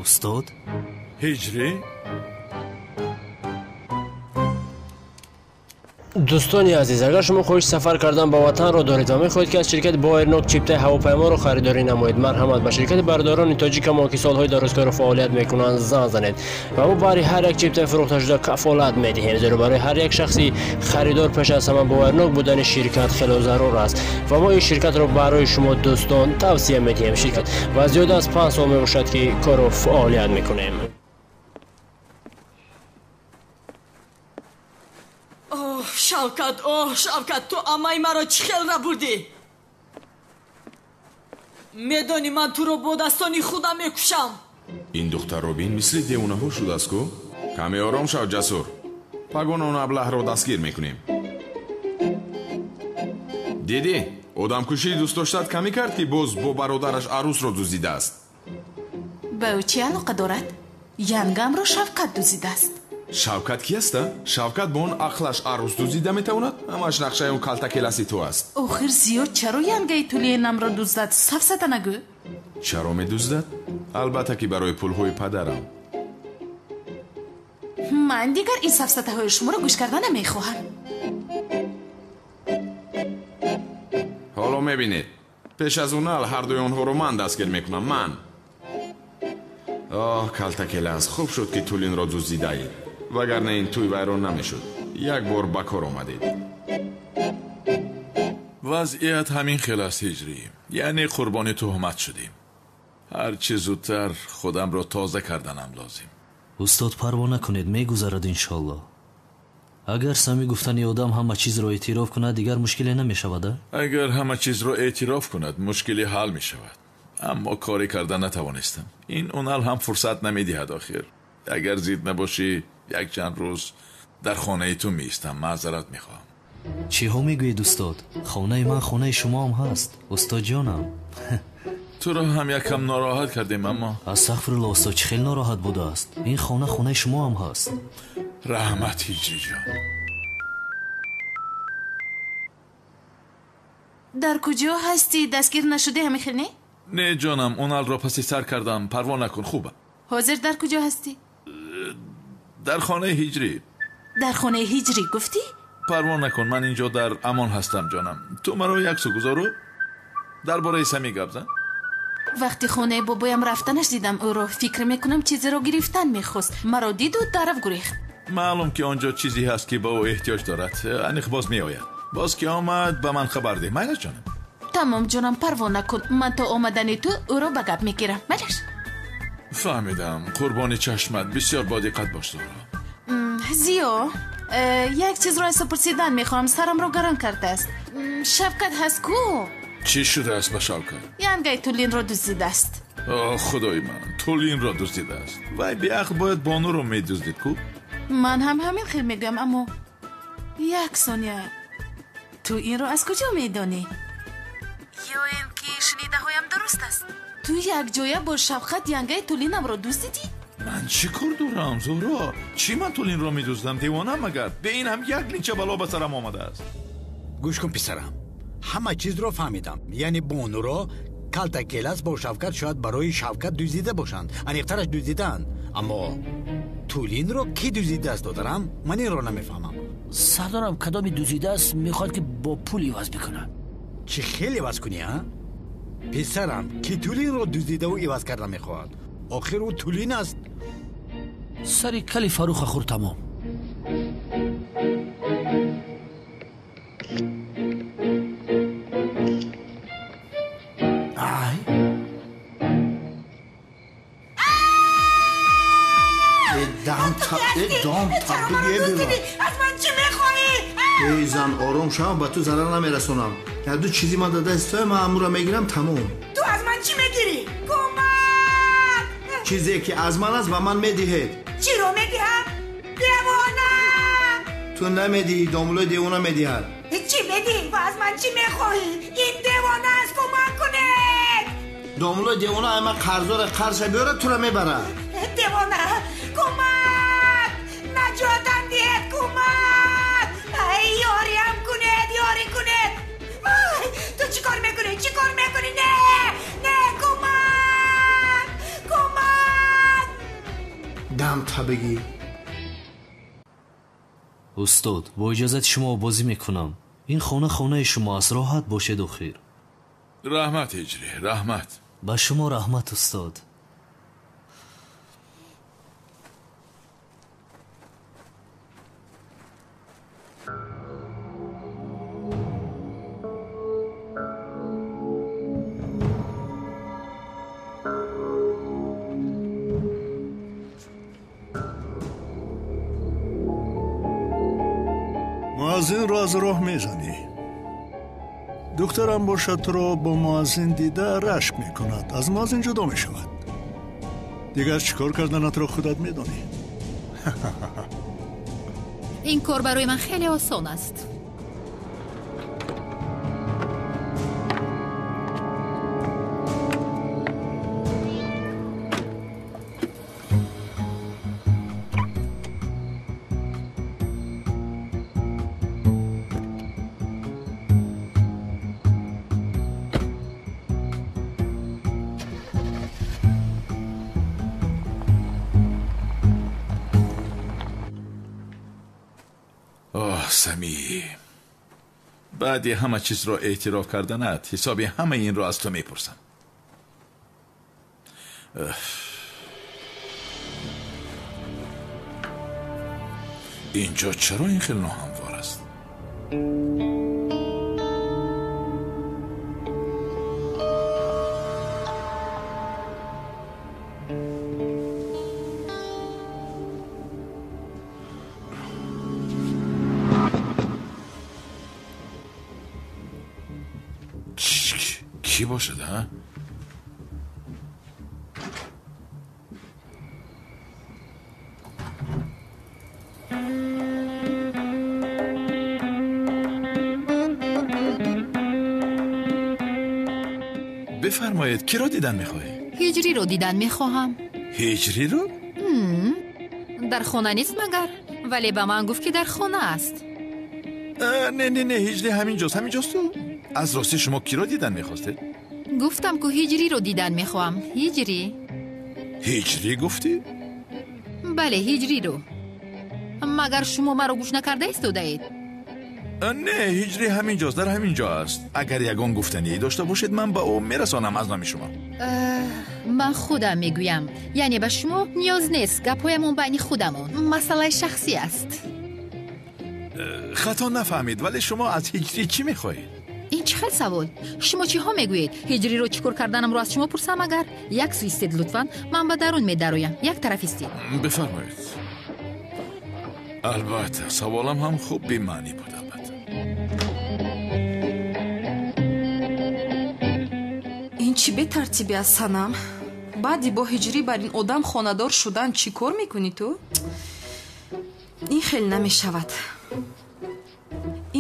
Устод? Ҳиҷрӣ? Дӯстони азиз, агар шумо хоҳиши сафар кардан ба ватанро доред ва мехоҳед ки аз ширкати Боэрнок чиптаи ҳавопайморо харидорӣ намоед, марҳамат ба ширкати бародарони тоҷикамо ки солҳои дарозкору фаъолият мекунанд занг занед ва мо барои ҳар як чиптаи фурӯхташуда кафолат медиҳем, зеро барои ҳар як шахси харидор пеш аз ҳама боварнок будани ширкат хело зарур аст ва мо ин ширкатро барои шумо дӯстон тавсия медиҳем. Ширкат ва зиёда аз 5 сол мебошад ки кору фаъолият мекунем. Оҳ, Шавкат, оҳ, Шавкат, ту амаи маро чӣ хел рабурдӣ? Медонӣ ман туро бо дастони худам мекушам. Ин духтарро бин, мисли девонаҳо шудааст ку. Каме ором шав, Ҷасур. Пагон он аблаҳро дастгир мекунем. Дидӣ, одамкушии дӯстдоштат камӣ кард, ки боз бо бародараш арӯсро дуздидааст. Ба ӯ чӣ алоқа дорад? Янгамро Шавкат дуздидааст. Шавкат ки аст? Шавкат бо он ақлаш арӯс дуздида метавонад? Ҳамаш нақшаи он калтакеласи ту аст. Охир зиёд чаро янгаи тулиенамро дуздад? Сафсата нагӯ. Чаро медуздад? Албатта ки барои пулҳои падарам. Ман дигар ин сафсатаҳои шуморо гӯш карда намехоҳам. Ҳоло мебинед. Пеш аз унал ҳардуи онҳоро ман дастгир мекунам. Ман. Оҳ, калтакелас, хуб шуд ки тулинро дуздидаед, вагарна ин тӯй вайрон намешуд. Як бор ба кор омадед. Вазъият ҳамин хел аст, Ҳиҷрӣ. Яъне қурбони туҳмат шудем. Ҳарчи зудтар худамро тоза карданам лозим. Устод, парво накунед, мегузарад иншоллоҳ. Агар сами гуфтани одам ҳама чизро эътироф кунад, дигар мушкиле намешавад, а? Агар ҳама чизро эътироф кунад, мушкиле ҳал мешавад. Аммо коре карда натавонистам. Ин унал ҳам фурсат намедиҳад охир. Агар зид набошӣ, якчанд рӯз дар хонаи ту меистам. Маъзарат мехоҳам. Чиҳо мегӯед, устод? Хонаи ман хонаи шумоам ҳаст, устодҷонам. Туро ҳам якам нороҳат кардем, аммо астағфирулло, устод, чӣ хел нороҳат будааст? Ин хона хонаи шумоам ҳаст. Раҳмат, Ҳиҷриҷон. Дар куҷо ҳастӣ? Дастгир нашудӣ ҳамин хел, не? Не ҷонам, уналро паси сар кардам. Парво накун, хубам. Ҳозир дар куҷо ҳастӣ? Дар хонаи Ҳиҷрӣ. Дар хонаи Ҳиҷрӣ гуфтӣ? Парво накун, ман инҷо дар амон ҳастам, ҷонам. Ту маро як су гузору дар бораи Сами гап зан. Вақти хонаи бобоям рафтанаш дидам ӯро. Фикр мекунам чизеро гирифтан мехост. Маро диду тараф гурехт. Маълум ки он ҷо чизе ҳаст ки ба ӯ эҳтиёҷ дорад. Аниқ боз меояд. Боз ки омад ба ман хабар деҳ. Майлаш ҷонам. Тамом ҷонам, парво накун. Ман то омадани ту ӯро ба гап мегирам. Майлаш? Фаҳмидам. Қурбони чашмат, бисёр бодиққат бош, Зуҳро. Зиё, як чизро аз ту пурсидан мехоҳам. Сарамро гарон кардааст. Шавкат ҳаст ку? Чӣ шудааст ба Шавкат? Янгаи Тулинро дуздидааст. Оҳ, худои ман, Тулинро дуздидааст. Вай беақл бояд бонуро медуздид ку? Ман ҳам ҳамин хел мегӯям, аммо як сония, ту инро аз куҷо медонӣ? Ё ин ки шунидаҳоям дуруст аст? Ту якҷоя бо Шавкат янгаи Тулинамро дуздидӣ? Ман чӣ кор дорам, Зуҳро? Чӣ ман Тулинро медуздам? Девонам магар? Бе ин ҳам як линча бало ба сарам омадааст. Гӯш кун писарам, ҳама чизро фаҳмидам. Яъне бонуро Калтакелас бо Шавкат шояд барои Шавкат дуздида бошанд, аниқтараш дуздидаанд. Аммо Тулинро кӣ дуздидааст, додарам? Ман инро намефаҳмам. Сардорам, кадоми дуздидааст мехоҳад ки бо пул иваз бикунад. Чӣ хел иваз кунӣ, а? Писарам, ки Тулинро дуздидаву иваз карда мехоҳад? Охир ӯ Тулин аст. Сари кали Фарруха хӯр тамом. Ай! Аз ман чӣ мехоҳӣ? Эй зан, ором шав, ба ту зарар намерасонам. Як ду чизи ман дар дасти туя, ман амура мегирам, тамом. Ту аз ман чӣ мегирӣ? Кӯмак! Чизе ки аз ман аст, ба ман медиҳед. Чиро медиҳам? Девона! Ту намедиҳӣ, домулои девона медиҳад. Чӣ медиҳӣ ва аз ман чӣ мехоҳӣ? Ин девона аст, кӯмак кунед! Домулои девона ай ман қарздора, қарзша биёрад, тура мебарад. Девона! Кӯмак! Наҷотам диҳед, кӯмак! Ай, ёриам кунед, ёрӣ кунед! Ай, ту чӣ кор мекунӣ? Чӣ кор мекунӣ? Не! Не, кӯмак! Кӯмак! Дам табигӣ. Устод, бо иҷозати шумо бозӣ мекунам. Ин хона хонаи шумо аст, роҳат бошед охир. Раҳмат, Ҳиҷрӣ, раҳмат. Ба шумо раҳмат, устод. Муаззинро аз роҳ мезанӣ. Духтарам бошад туро бо муаззин дида рашк мекунад, аз муаззин ҷудо мешавад. Дигар чӣ кор карданатро худат медонӣ. Ин кор барои ман хеле осон аст. Сами, баъди ҳама чизро эътироф карданат ҳисоби ҳамаи инро аз ту мепурсам. Инҷо чаро ин хел ноҳамвор аст? Кӣ бошад, а? Бифармоед, киро дидан мехоҳӣ? Ҳиҷриро дидан мехоҳам. Ҳиҷриро? Дар хона нест магар? Вале ба ман гуфт, ки дар хона аст. Не, не, не, ҳиҷри ҳаминҷост, ҳаминҷост ту. Аз ростӣ шумо киро дидан мехостед? Гуфтам, ку ҳиҷриро дидан мехоҳам. Ҳиҷрӣ. Ҳиҷрӣ гуфтӣ? Бале, ҳиҷриро. Магар шумо маро гӯш накарда истодаед? Не, ҳиҷрӣ ҳаминҷост, дар ҳамин ҷо аст. Агар ягон гуфтание дошта бошед, ман ба ӯ мерасонам аз номи шумо. Ман худам мегӯям. Яъне ба шумо ниёз нест, гапҳоямон байни худамон. Масъалаи шахсӣ аст. Хато нафаҳмид, вале шумо аз ҳиҷрӣ чӣ мехоҳед? Ин чӣ хел савол? Шумо чиҳо мегӯед? Ҳиҷриро чӣ кор карданамро аз шумо пурсам агар? Як сӯ истед лутфан, ман ба дарун медароям. Як тараф истед. Бифармоед. Албатта, саволам ҳам хуб бемаънӣ буд, албатта. Ин чӣ бетартибӣ аст, Санам? Баъди бо ҳиҷрӣ бар ин одам хонадор шудан чӣ кор мекунӣ ту? Ин хел намешавад.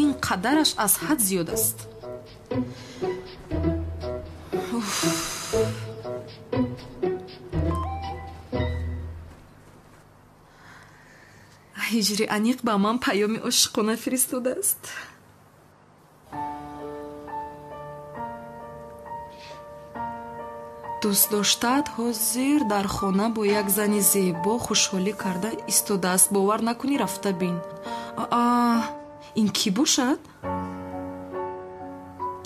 Ин қадараш аз ҳад зиёд аст. Ҳиҷри аниқ ба ман паёми ошиқона фиристодааст. Дӯстдоштаат ҳозир дар хона бо як зани зебо хушҳолӣ карда истодааст. Бовар накунӣ, рафта бин. Аа, ин кӣ бошад?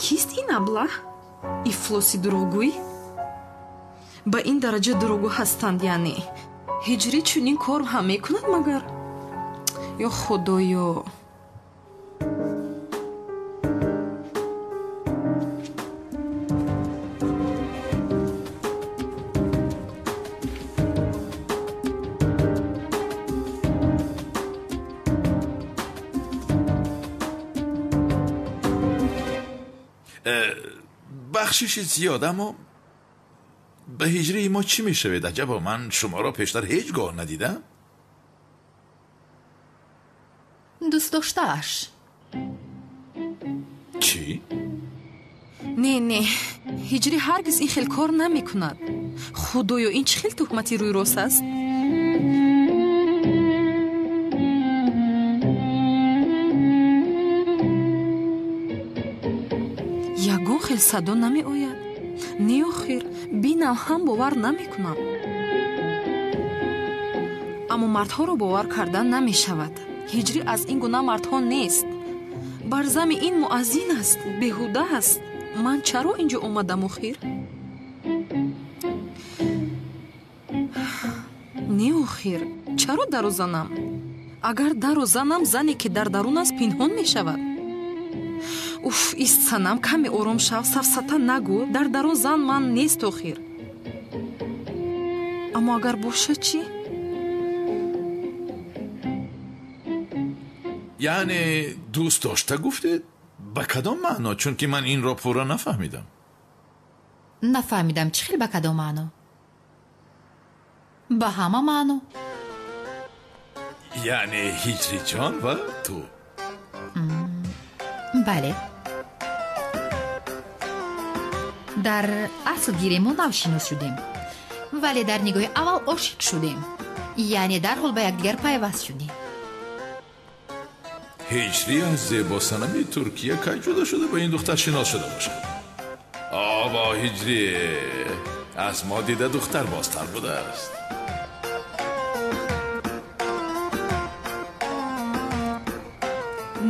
Кист ин аблаҳ? Ифлоси дурӯғгӯй? Ба ин дараҷа дурӯғгӯ ҳастанд, яъне. Ҳиҷрӣ чунин кор ҳам мекунад магар? Ё худоё! Бахшиши зиёд, аммо ба ҳиҷрии мо чӣ мешавед? Аҷабо, ман шуморо пештар ҳеҷ гоҳ надидам. Дӯстдоштааш. Чӣ? Не, не, ҳиҷрӣ ҳаргиз ин хел кор намекунад. Худоё, ин чӣ хел туҳмати рӯйрост аст? Ягон хел садо намеояд. Не, охир, бинам ҳам бовар намекунам. Аммо мардҳоро бовар кардан намешавад. Ҳиҷрӣ аз ин гуна мардҳо нест. Бар зами ин муаззин аст, беҳуда аст. Ман чаро ин ҷо омадам охир? Не, охир, чаро даро занам? Агар даро занам, зане ки дар дарун аст пинҳон мешавад. Уф, ист санам, каме ором шав, сафсата нагӯ. Дар дарун зан ман нест охир. Аммо агар бошад чӣ? Яъне дӯст дошта гуфтед? Ба кадом маъно? Чунки ман инро пурра нафаҳмидам. Нафаҳмидам чӣ хел ба кадом маъно? Ба ҳама маъно. Яъне ҳиҷриҷон ва ту? Бале. Дар асл гирем мо навшинос шудем, вале дар нигоҳи аввал ошиқ шудем, яъне дарҳол ба якдигар пайваст шудем. Ҳиҷрӣ аз зебосанами Туркия кай ҷудо шуда ба ин духтар шинос шуда бошад? Обо, ҳиҷрӣ аз мо дида духтар бозтар будааст.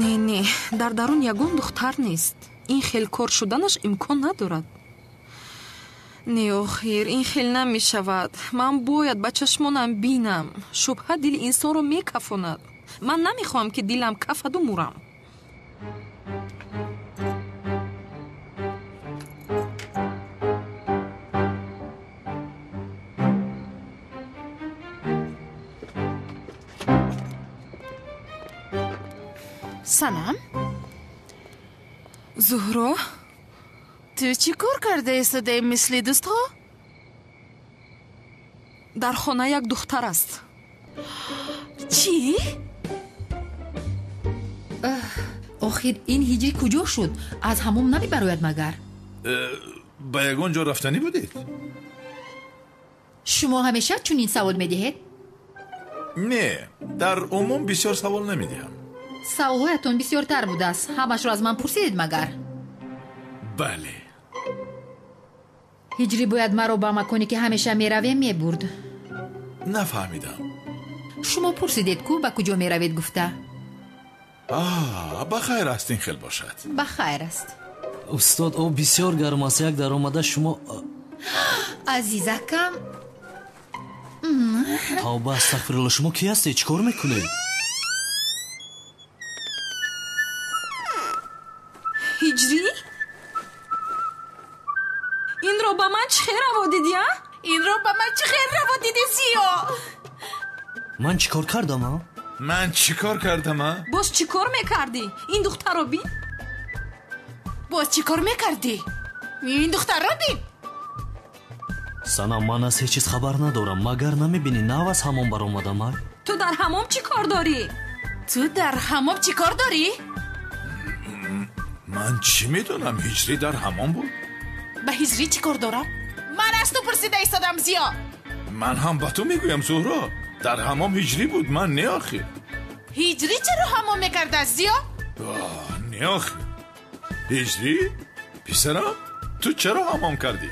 Не, не, дар дарун ягон духтар нест. Ин хел кор шуданаш имкон надорад. Не, охир, ин хел намешавад. Ман бояд ба чашмонам бинам. Шубҳа дили инсонро мекафонад. Ман намехоҳам, ки дилам кафаду мурам. Санам? Зуҳро? Ту чӣ кор карда истодаи мисли дӯстҳо? Дар хона як духтар аст. Чӣ? Охир ин ҳиҷрӣ куҷо шуд? Аз ҳамом намебарояд магар? Ба ягон ҷо рафтанӣ будед? Шумо ҳамеша чунин савол медиҳед? Не, дар умум бисёр савол намедиҳам. Саволҳоятон бисёртар будааст. Ҳамашро аз ман пурсидед магар? Бале. Ҳиҷрӣ бояд маро ба маконе ки ҳамеша меравем мебурд. Нафаҳмидам. Шумо пурсидед ку ба куҷо меравед гуфта. Ба хайр аст, ин хел бошад. Ба хайр аст. Устод, об бисёр гарм аст. Як даромада шумо. Азизакам. Тавба, астағфирулло, шумо кӣ ҳастед? Чӣ кор мекунед? Ҳиҷрӣ? Инро ба ман чӣ хел раво дидӣ, а? Инро ба ман чӣ хел раво дидӣ, Зиё? Ман чӣ кор кардам, а? Ман чӣ кор кардам, а? Боз чӣ кор мекардӣ? Ин духтарро бин. Боз чӣ кор мекардӣ? Ин духтарро бин. Санам, ман аз ҳеҷ чиз хабар надорам. Магар намебинӣ нав аз ҳамом баромадам, а? Ту дар ҳамом чӣ кор дорӣ? Ту дар ҳамом чӣ кор дорӣ? Ман чӣ медонам, ҳиҷрӣ дар ҳамом буд? Ба ҳиҷрӣ чӣ кор дорам? Ман аз ту пурсида истодам, Зиё. Ман ҳам ба ту мегӯям, Зуҳро. Дар ҳамом ҳиҷрӣ буд, ман не охир. Ҳиҷрӣ чаро ҳамом мекардааст, Зиё? Не охир. Ҳиҷрӣ? Писарам, ту чаро ҳамом кардӣ?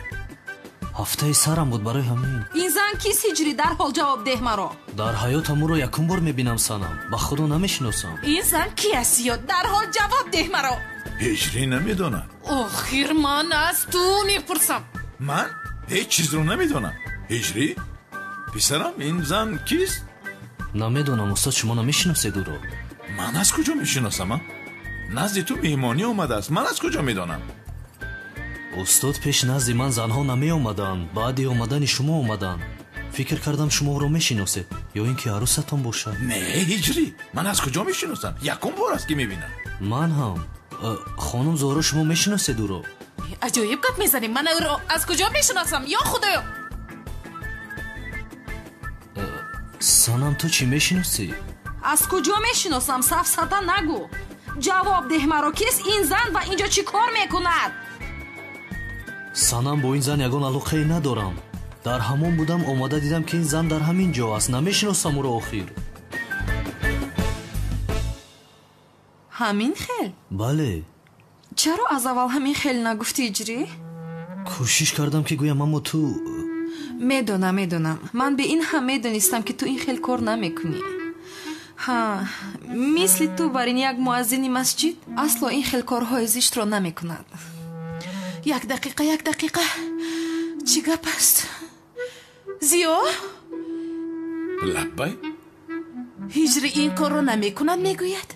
Ҳафтаи сарам буд барои ҳамин. Ин зан кист ҳиҷрӣ? Дарҳол ҷавоб деҳ маро. Дар ҳаётам ӯро якум бор мебинам санам. Ба худо намешиносам. Ин зан ки аст ё? Дарҳол ҷавоб деҳ маро. Ҳиҷрӣ намедонам. Охир ман аз ту мепурсам. Ман ҳеҷ чизро намедонам. Ҳиҷрӣ? Писарам, ин зан кист? Намедонам устод, шумо намешиносед ӯро. Ман аз куҷо мешиносам? Назди ту меҳмонӣ омадааст. Ман аз куҷо медонам? Устод, пеш назди ман занҳо намеомаданд. Баъди омадани шумо омаданд. Фикр кардам шумо ӯро мешиносед ё ин ки арӯсатон бошад. Не, ҳиҷрӣ, ман аз куҷо мешиносам? Якум бор аст ки мебинам. Ман ҳам. Хонум Зуҳро, шумо мешиносед ӯро? Аҷоиб гап мезанӣ. Ман ӯро аз куҷо мешиносам? Ё худоё! Санам, ту чӣ мешиносӣ? Аз куҷо мешиносам? Сафсата нагӯ. Ҷавоб деҳ маро, кист ин зан ва инҷо чӣ кор мекунад? Санам, бо ин зан ягон алоқае надорам. Дар ҳамон будам, омада дидам ки ин зан дар ҳамин ҷо аст. Намешиносам ӯро охир. Ҳамин хел? Бале. Чаро аз аввал ҳамин хел нагуфтӣ ҳиҷрӣ? Кӯшиш кардам ки гӯям, аммо ту медонам, медонам. Ман бе ин ҳам медонистам ки ту ин хел кор намекунӣ. Ҳа, мисли ту бар ин як муаззини масҷид асло ин хел корҳои зиштро намекунад. Як дақиқа, як дақиқа. Чӣ гап аст? Зиё? Лаббай? Ҳиҷрӣ ин корро намекунад мегӯяд?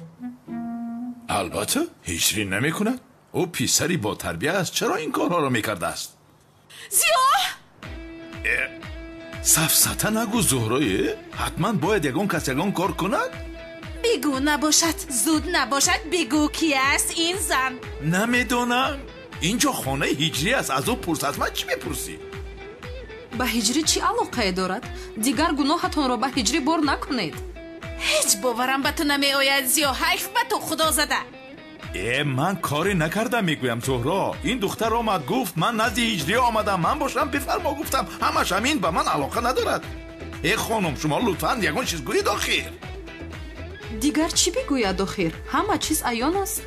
Албатта, ҳиҷрӣ намекунад. Ӯ писари ботарбия аст. Чаро ин корҳоро мекардааст? Зиё! Сафсата нагӯ Зуҳрое. Ҳатман бояд ягон кас ягон кор кунад? Бигӯ набошад, зуд набошад, бигӯ ки аст ин зан. Намедонам. Инҷо хонаи ҳиҷрӣ аст. Аз ӯ пурс. Аз ман чӣ мепурсӣ? Ба ҳиҷрӣ чӣ алоқае дорад? Дигар гуноҳатонро ба ҳиҷрӣ бор накунед. Ҳеҷ боварам ба ту намеояд Зиё. Ҳайф ба ту, худо зада. Ман коре накардам мегӯям Зуҳро. Ин духтар омад гуфт ман назди ҳиҷрӣ омадам. Ман бошам бифармо гуфтам. Ҳамаш ҳамин ба ман алоқа надорад. Э хонум, шумо лутфан ягон чиз гӯед охир. Дигар чӣ бигӯяд охир? Ҳама чиз аён аст.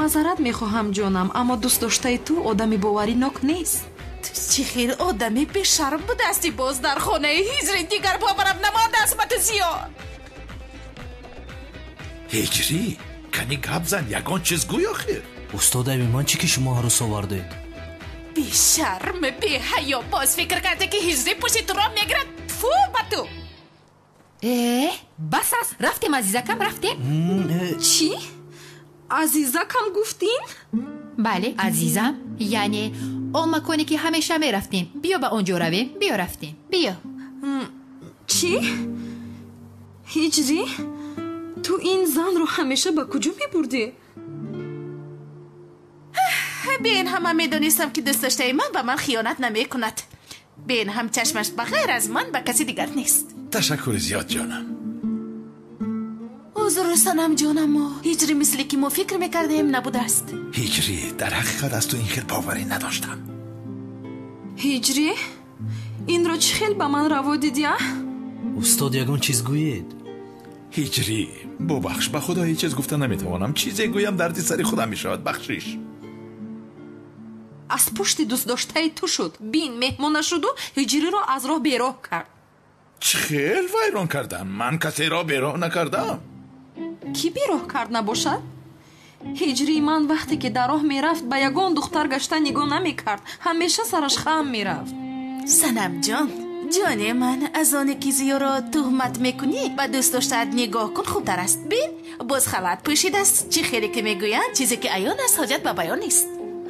Мазарат мехоҳам ҷонам, аммо дӯстдоштаи ту одами боваринок нест. Ту чӣ хел одами бешарм будаасти боз дар хонаи ҳиҷрӣ. Дигар боварам намондааст ба ту Зиё. Ҳиҷрӣ, кани гап зан, ягон чиз гӯй охир. Устод, айби ман чӣ ки шумо арӯс овардед? Бешарм, беҳаё, боз фикр карде ки ҳиҷрӣ пушти туро мегирад. Тфу ба ту! Бас аст, рафтем азизакам, рафтем. Чӣ? Азизакам гуфтин? Бале, азизам, яъне он маконе ки ҳамеша мерафтем. Биё ба он ҷо равем. Биё рафтем. Биё. Чӣ? Ҳиҷрӣ? Ту ин занро ҳамеша ба куҷо мебурдӣ? Бе ин ҳама медонистам ки дӯстдоштаи ман ба ман хиёнат намекунад. Бе ин ҳам чашмаш ба ғайр аз ман ба каси дигар нест. Ташаккури зиёд ҷонам. Узр санам ҷонам, ҳиҷрӣ мисли ки мо фикр мекардем набудааст. Ҳиҷрӣ, дар ҳақиқат аз ту ин хел боварӣ надоштам. Ҳиҷрӣ, инро чӣ хел ба ман раво дидӣ, а? Устод, ягон чиз гӯед. Ҳиҷрӣ, бубахш, ба худо ҳеҷ чиз гуфта наметавонам. Чизе гӯям дарди сари худам мешавад. Бахшиш. Аз пушти дӯстдоштаи ту шуд. Бин, меҳмон нашуду ҳиҷриро аз роҳ бероҳ кард. Чӣ хел вайрон кардам? Ман касеро бероҳ накардам. Кӣ бероҳ кард набошад? Ҳиҷрии ман вақте ки дар роҳ мерафт ба ягон духтар гашта нигоҳ намекард. Ҳамеша сараш хам мерафт. Санамҷон, ҷоне ман, аз оне ки Зиёро туҳмат мекунӣ ба дӯстдоштаат нигоҳ кун хубтар аст. Бин, боз халат пӯшидааст. Чӣ хеле ки мегӯянд, чизе ки аён аст ҳоҷат ба баён нест.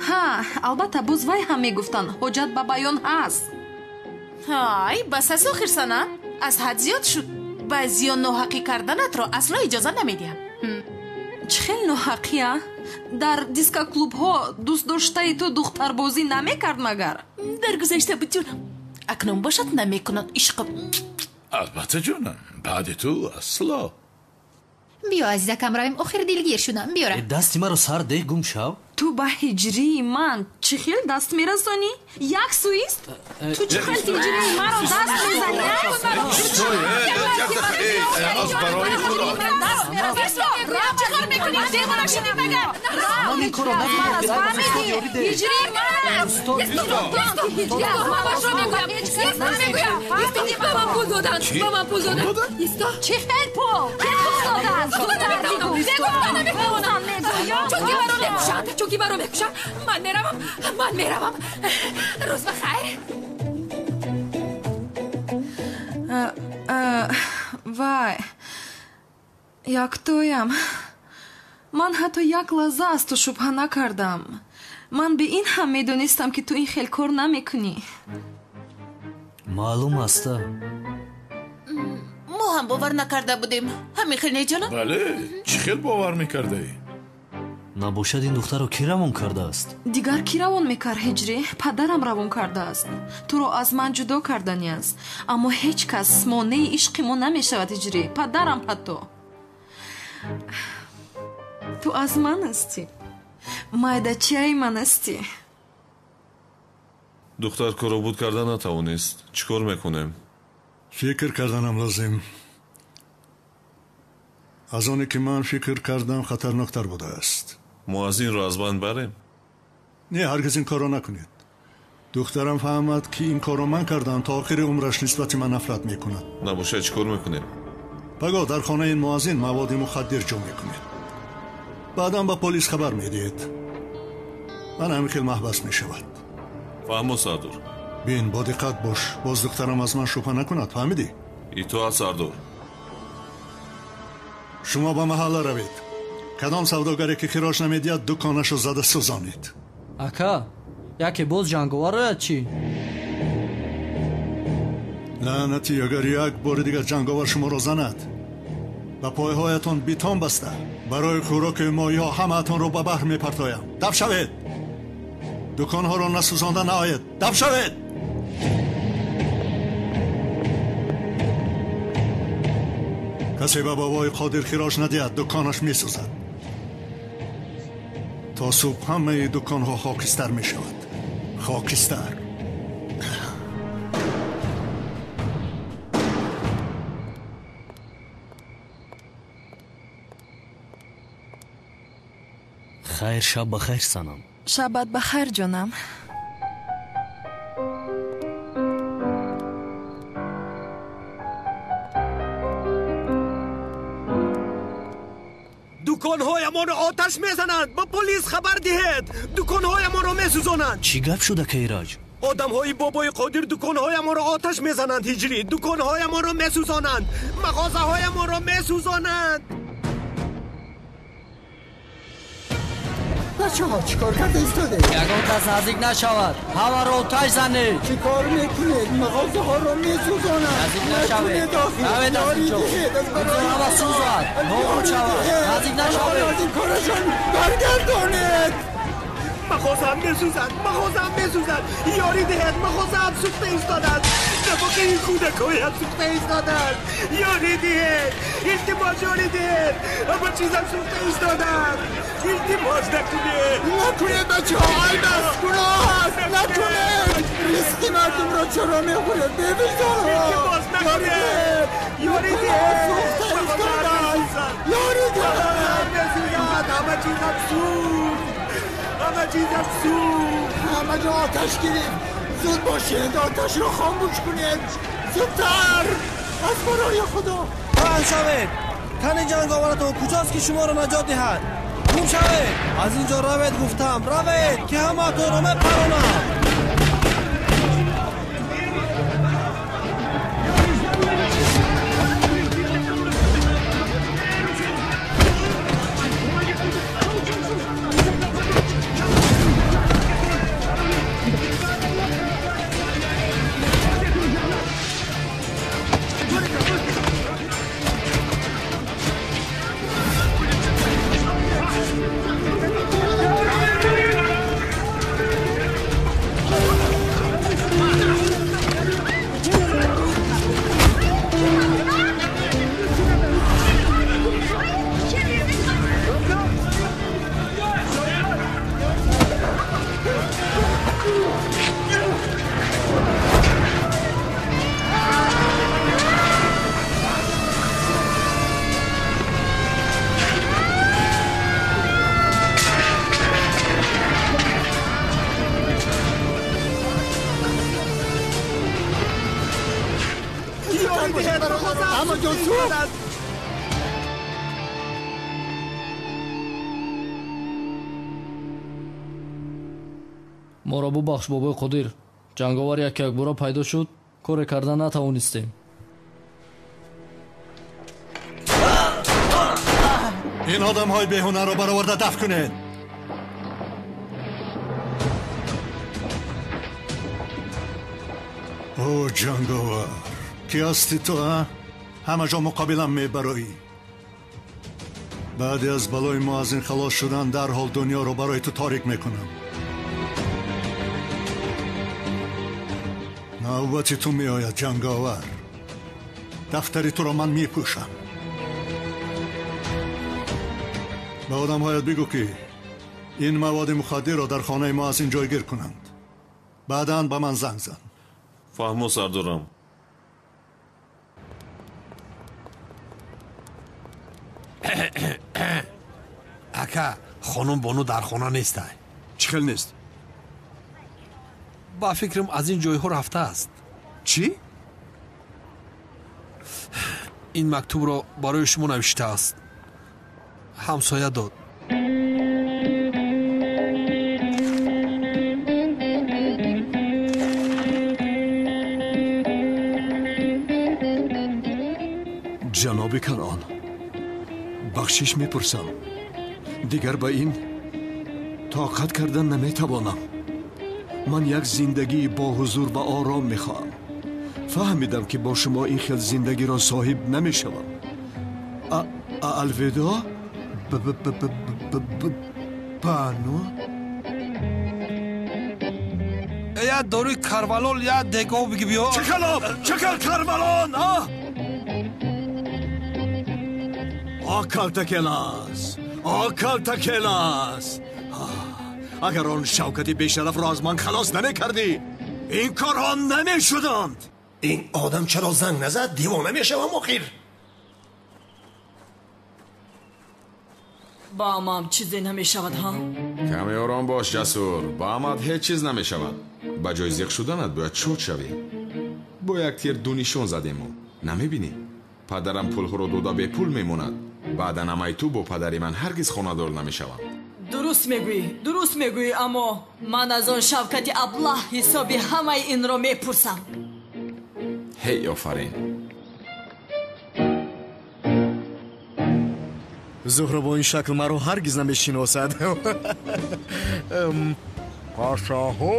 Ҳа, албатта, боз вай ҳам мегуфтанд ҳоҷат ба баён ҳаст. Ҳай, бас аст охир санам, аз ҳад зиёд шуд. Ба Зиё ноҳақӣ карданатро асло иҷоза намедиҳам. Чӣ хел ноҳақӣ, а? Дар дискоклубҳо дӯстдоштаи ту духтарбозӣ намекард магар? Дар гузашта буд ҷонам, акнун бошад намекунад ишқам. Албатта ҷонам, баъди ту асло. Биё азизакам равем, охир дилгир шудам. Биё рафтем. Дасти маро сар деҳ, гум шав. Ту ба ҳиҷрии ман чӣ хел даст мерасонӣ? Як суист? Ту чӣ хел ҳиҷрии маро даст мезанӣ? Чӣ хел пул? Чунки маро мекушанд, ман меравам, ман меравам. Рӯз ба хайр. Вай, яктоям. Ман ҳатто як лаҳза аз ту шубҳа накардам. Ман бе ин ҳам медонистам, ки ту ин хел кор намекунӣ. Маълум аст. Мо ҳам бовар накарда будем. Ҳамин хел не, ҷонам? Бале, чӣ хел бовар мекардаӣ? Набошад, ин духтарро кӣ равон кардааст? Дигар кӣ равон мекард, Ҳиҷрӣ? Падарам равон кардааст. Туро аз ман ҷудо кардани аст. Аммо ҳеҷ кас монеи ишқи мо намешавад, Ҳиҷрӣ. Падарам ҳатто. Ту аз ман ҳастӣ. Майдачаи ман ҳастӣ. Духтар корро буд карда натавонист. Чӣ кор мекунем? Фикр карданам лозим. Аз оне ки ман фикр кардам хатарноктар будааст. Муаззинро аз банд барем? Не, ҳаргиз ин корро накунед. Духтарам фаҳмад, ки ин корро ман кардам, то охири умраш нисбати ман нафрат мекунад. Набошад, чӣ кор мекунем? Пагоҳ дар хонаи ин муаззин маводи мухаддир ҷо мекунед. Баъдан ба полис хабар медиҳед. Ман ҳамин хел маҳбас мешавад. Фаҳмо, Сардор. Бин, бо диққат бош. Боз духтарам аз ман шубҳа накунад, фаҳмидӣ? Итоат, Сардор. Шумо ба маҳалла равед. Кадом савдогаре ки хироҷ намедиҳад, дуконашо зада сӯзонед. Ака, яке боз ҷанговар ояд чӣ? Лаънатӣ, агар як бори дигар ҷанговар шуморо занад, ба пойҳоятон битон баста, барои хӯроки моҳиҳо ҳамаатонро ба баҳр мепартоям. Даф шавед! Дуконҳоро насӯзонда наоед. Даф шавед! Касе ба бобои Қодир хироҷ надиҳад, дуконаш месӯзад. То субҳ ҳамаи дуконҳо хокистар мешавад. Хокистар. Хайр, шаб ба хайр, Санам. Шабат ба хайр, ҷонам. Дуконҳоямонро оташ мезананд. Ба полис хабар диҳед. Дуконҳоямонро месӯзонанд. Чӣ гап шуд, ака Ираҷ? Одамҳои бобои Қодир дуконҳоямонро оташ мезананд, Ҳиҷрӣ. Дуконҳоямонро месӯзонанд. Мағозаҳоямонро месӯзонанд. бачаҳо чӣ кор карда истодаед? Ягон кас наздик нашавад. Ҳамаро оташ занед. Чӣ кор мекунед? Мағозаҳоро месӯзонанд. Наздик нашавед. Равед аз инҷо. Ҳама сӯзад, нобуд шавад. Наздик нашавед. Аз ин корашон баргардонед. Мағозаам месӯзад, мағозаам месӯзад. Ёрӣ диҳед, мағозаам сӯхта истодааст. Нафақаи кӯдакҳоям сӯхта истодааст. Ёрӣ диҳед, илтимос, ёрӣ диҳед. Ҳама чизам сӯхта истодааст. Илтимос, накунед. Накунед, бачаҳо, айб аст, гуноҳ аст. Накунед. Ризқи мардумро чаро мехӯред? Бевиҷдонҳо. Илтимос, накунед. Ёрӣ диҳед. Сӯхта истодааст. Ёрӣ диҳед. Месӯзад, ҳама чизам сӯхт. Ҳама чизам сӯхт. Ҳама ҷо оташ гирифт. Зуд бошед, оташро хомӯш кунед. Зудтар, аз барои Худо. Паҳн шавед. Тани ҷанговаратон куҷост, ки шуморо наҷот диҳад? Гум шавед. Аз ин ҷо равед, гуфтам. Равед, ки ҳамаатонро мепаронам. Чӯб! Моро бубахш, бобои Қодир. Ҷанговар як якбора пайдо шуд, коре карда натавонистем. Ин одамҳои беҳунарро бароварда дафт кунед. О, ҷанговар, ки ҳасти ту, а? Ҳама ҷо муқобилам мебароӣ. Баъди аз балои мо аз ин халос шудан дарҳол дунёро барои ту торик мекунам. Навбати ту меояд, ҷанговар. Дафтари туро ман мепӯшам. Ба одамҳоят бигӯ, ки ин маводи мухаддирро дар хонаи мо аз ин ҷойгир кунанд. Баъдан ба ман занг зан. Фаҳмо, сардорам. Ака, хонум Бону дар хона нестай. Чӣ хел нест? Ба фикрам, аз ин ҷойҳо рафтааст. Чӣ? Ин мактубро барои шумо навиштааст. Ҳамсоя дод. Ҷаноби Канон, бахшиш мепурсам. Дигар ба ин тоқат кардан наметавонам. Ман як зиндагии бо ҳузур ва ором мехоҳам. Фаҳмидам, ки бо шумо ин хел зиндагиро соҳиб намешавам. Алвидо Бану. Я доруи карвалол, я дегов биги биё. Чӣ хел об? Чӣ хел карвалон, а? О, калтакелас! О, калтакелас! Агар он Шавкати бешарафро аз ман халос намекардӣ, ин корҳо намешуданд. Ин одам чаро занг назад? Девона мешавам охир. Ба амам чизе намешавад, ҳа? Каме ором бош, Ҷасур. Ба амат ҳеҷ чиз намешавад. Ба ҷои зиқ шуданат бояд шод шавӣ. Бо як тир ду нишон задему. Намебинӣ? Падарам пулҳоро дода бепул мемонад. Баъдан амаи ту бо падари ман ҳаргиз хонадор намешаванд. Дуруст мегӯӣ, дуруст мегӯӣ, аммо ман аз он Шавкати аблаҳ ҳисоби ҳамаи инро мепурсам. Ҳей, офарин. Зуҳро бо ин шакл маро ҳаргиз намешиносад. Пашаҳо,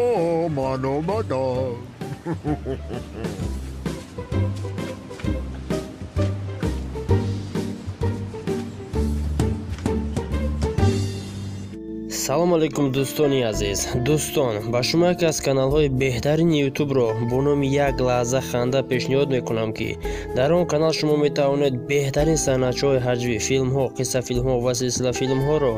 ман омадам. Салом алейкум, дӯстони азиз. Дӯстон, ба шумо яке аз каналҳои беҳтарини ютубро бо номи «Як лаҳза ханда» пешниҳод мекунам, ки дар он канал шумо метавонед беҳтарин санъатчаҳои ҳаҷвӣ, филмҳо, қиссафилмҳо ва силсилафилмҳоро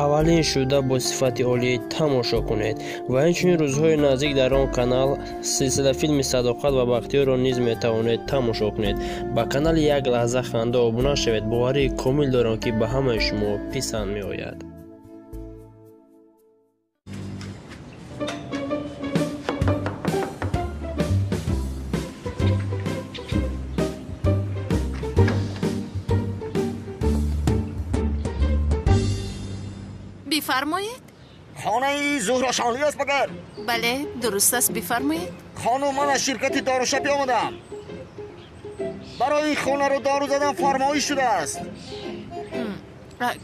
аввалин шуда бо сифати олӣ тамошо кунед. Ва инчунин рӯзҳои наздик дар он канал силсилафилми «Садоқат ва Бахтиёрро» низ метавонед тамошо кунед. Ба канали «Як лаҳза ханда» обуна шавед. Боварии комил дорам, ки ба ҳамаи шумо писанд меояд. Бифармоед. Хонаи Зуҳро Шонлӣ аст магар? Бале, дуруст аст, бифармоед. Хонум, ман аз ширкати дорушапӣ омадам. Барои хонаро дору задан фармоиш шудааст.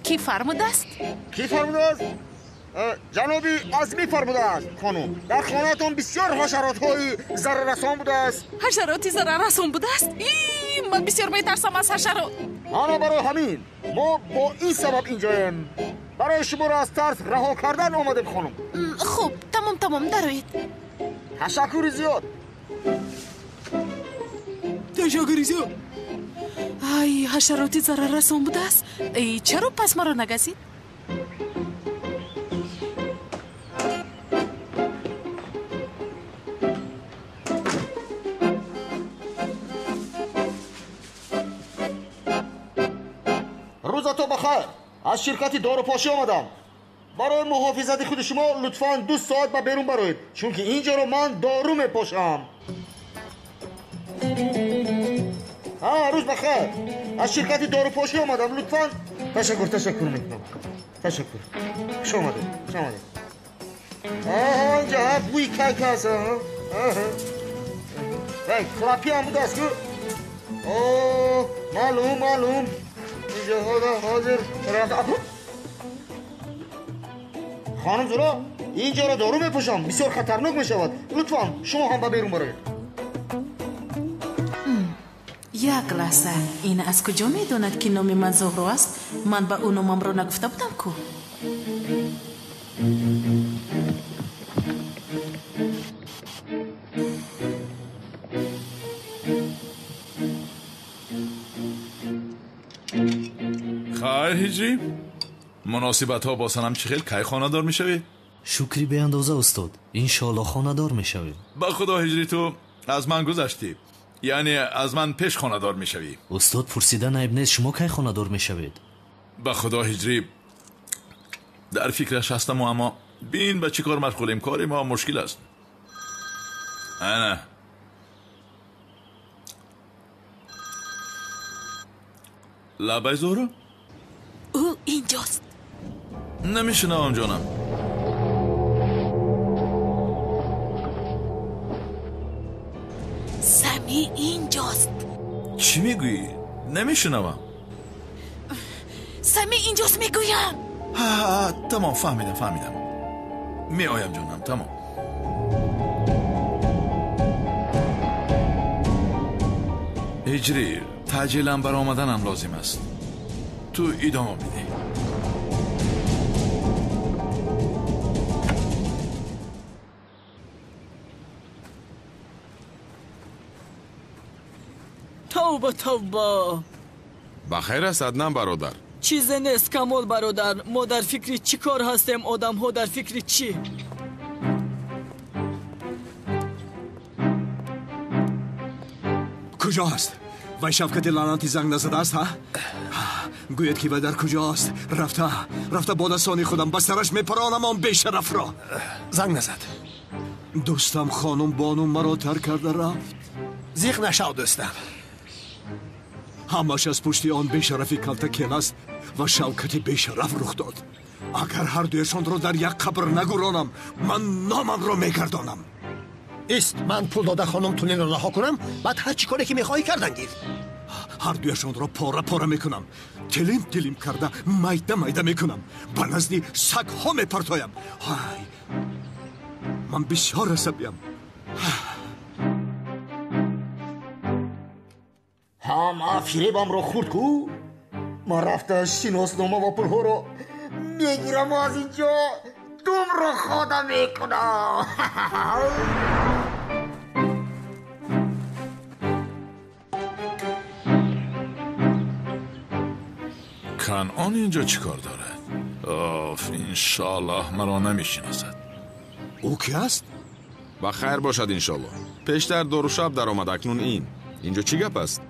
Кӣ фармудааст? Кӣ фармудааст? Ҷаноби Азмӣ фармудааст, хонум. Дар хонаатон бисёр ҳашаротҳои зараррасон будааст. Ҳашароти зараррасон будааст? Ман бисёр метарсам аз ҳашарот. Ана барои ҳамин мо бо ин сабаб инҷоем. Барои шуморо аз тарс раҳо кардан омадем, хонум. Хуб, тамом, тамом, дароед. Ташаккури зиёд. Ташаккури зиёд. Ай, ҳашароти зараррасон будааст? Чаро пас маро нагазид? Рӯзато бахайр. Аз ширкати дорупошӣ омадам. Барои муҳофизати худи шумо лутфан 2 соат ба берун бароед, чунки ин ҷоро ман дору мепошам. Рӯз бахайр. Аз ширкати дорупошӣ омадам. Лутфан. Ташаккур, ташаккур мекунам. Ташаккур. Хуш омадед. Хуш омадед. Инҷа бӯи кайк аст. Вай, клапи ҳам будааст ку? Маълум, маълум. Инҷа ҳозир. Хонум Зуро, инҷоро дору мепӯшам. Бисёр хатарнок мешавад. Лутфан, шумо ҳам ба берун бароед. Як лаҳза, ин аз куҷо медонад, ки номи ман Зуҳро аст? Ман ба ӯ номамро нагуфта будам ку? Хайр, Ҳиҷрӣ, муносибатҳо бо Санам чӣ хел? Кай хонадор мешавӣ? Шукри беандоза, устод. Иншоалло хонадор мешавем. Ба худо, Ҳиҷрӣ, ту аз ман гузаштӣ. Яъне аз ман пеш хонадор мешавӣ. Устод, пурсидан айб нест, шумо кай хонадор мешавед? Ба худо, Ҳиҷрӣ, дар фикраш ҳастаму, аммо бин ба чӣ кор машғулем. Кори мо мушкил аст. Ана лабай, Зуҳро? Ӯ инҷост. Намешунавам, ҷонам. Сами инҷост. Чӣ мегӯӣ? Намешунавам. Сами инҷост, мегӯям. Тамом, фаҳмидам, фаҳмидам. Меоям, ҷонам, тамом. Ҳиҷрӣ, таъҷилан баромаданам лозим аст. Ту идома бидеҳ. Тавба, тавба. Ба хайр аст, Аднан бародар? Чизе нест, Камол бародар. Мо дар фикри чӣ кор ҳастем, одамҳо дар фикри чӣ? Куҷо аст? Вай Шавкати лаънати занг назадааст, ҳа? Гӯяд, ки вай дар куҷо аст. Рафта, рафта бо дастонӣ худам ба сараш мепаронам он бешарафро. Занг назад. Дӯстам хонум бону маро тарк карда рафт. Зиқ нашав, дӯстам. Ҳамаш аз пушти он бешарафи калта келаст ва Шавкати бешараф рух дод. Агар ҳардуяшонро дар як қабр нагуронам, ман номамро мегардонам. Ист, ман пул дода хонум Тулинро раҳо кунам, баъд ҳар чӣ коре ки мехоҳӣ кардан гир. Ҳардуяшонро пора пора мекунам, тилим тилим карда майда майда мекунам, ба назди сагҳо мепартоям. Ҳай, ман бисёр асабиям. Ҳама фиребамро хурд ку. Ман рафта шиноснома ва пулҳоро мегираму аз инҷо думро хода мекунам. Канъон инҷо чӣ кор дорад? Оф, иншоаллоҳ маро намешиносад. Ӯ ки аст? Ба хайр бошад, иншоаллоҳ. Пештар дорушаб даромад, акнун ин. Инҷо чӣ гап аст?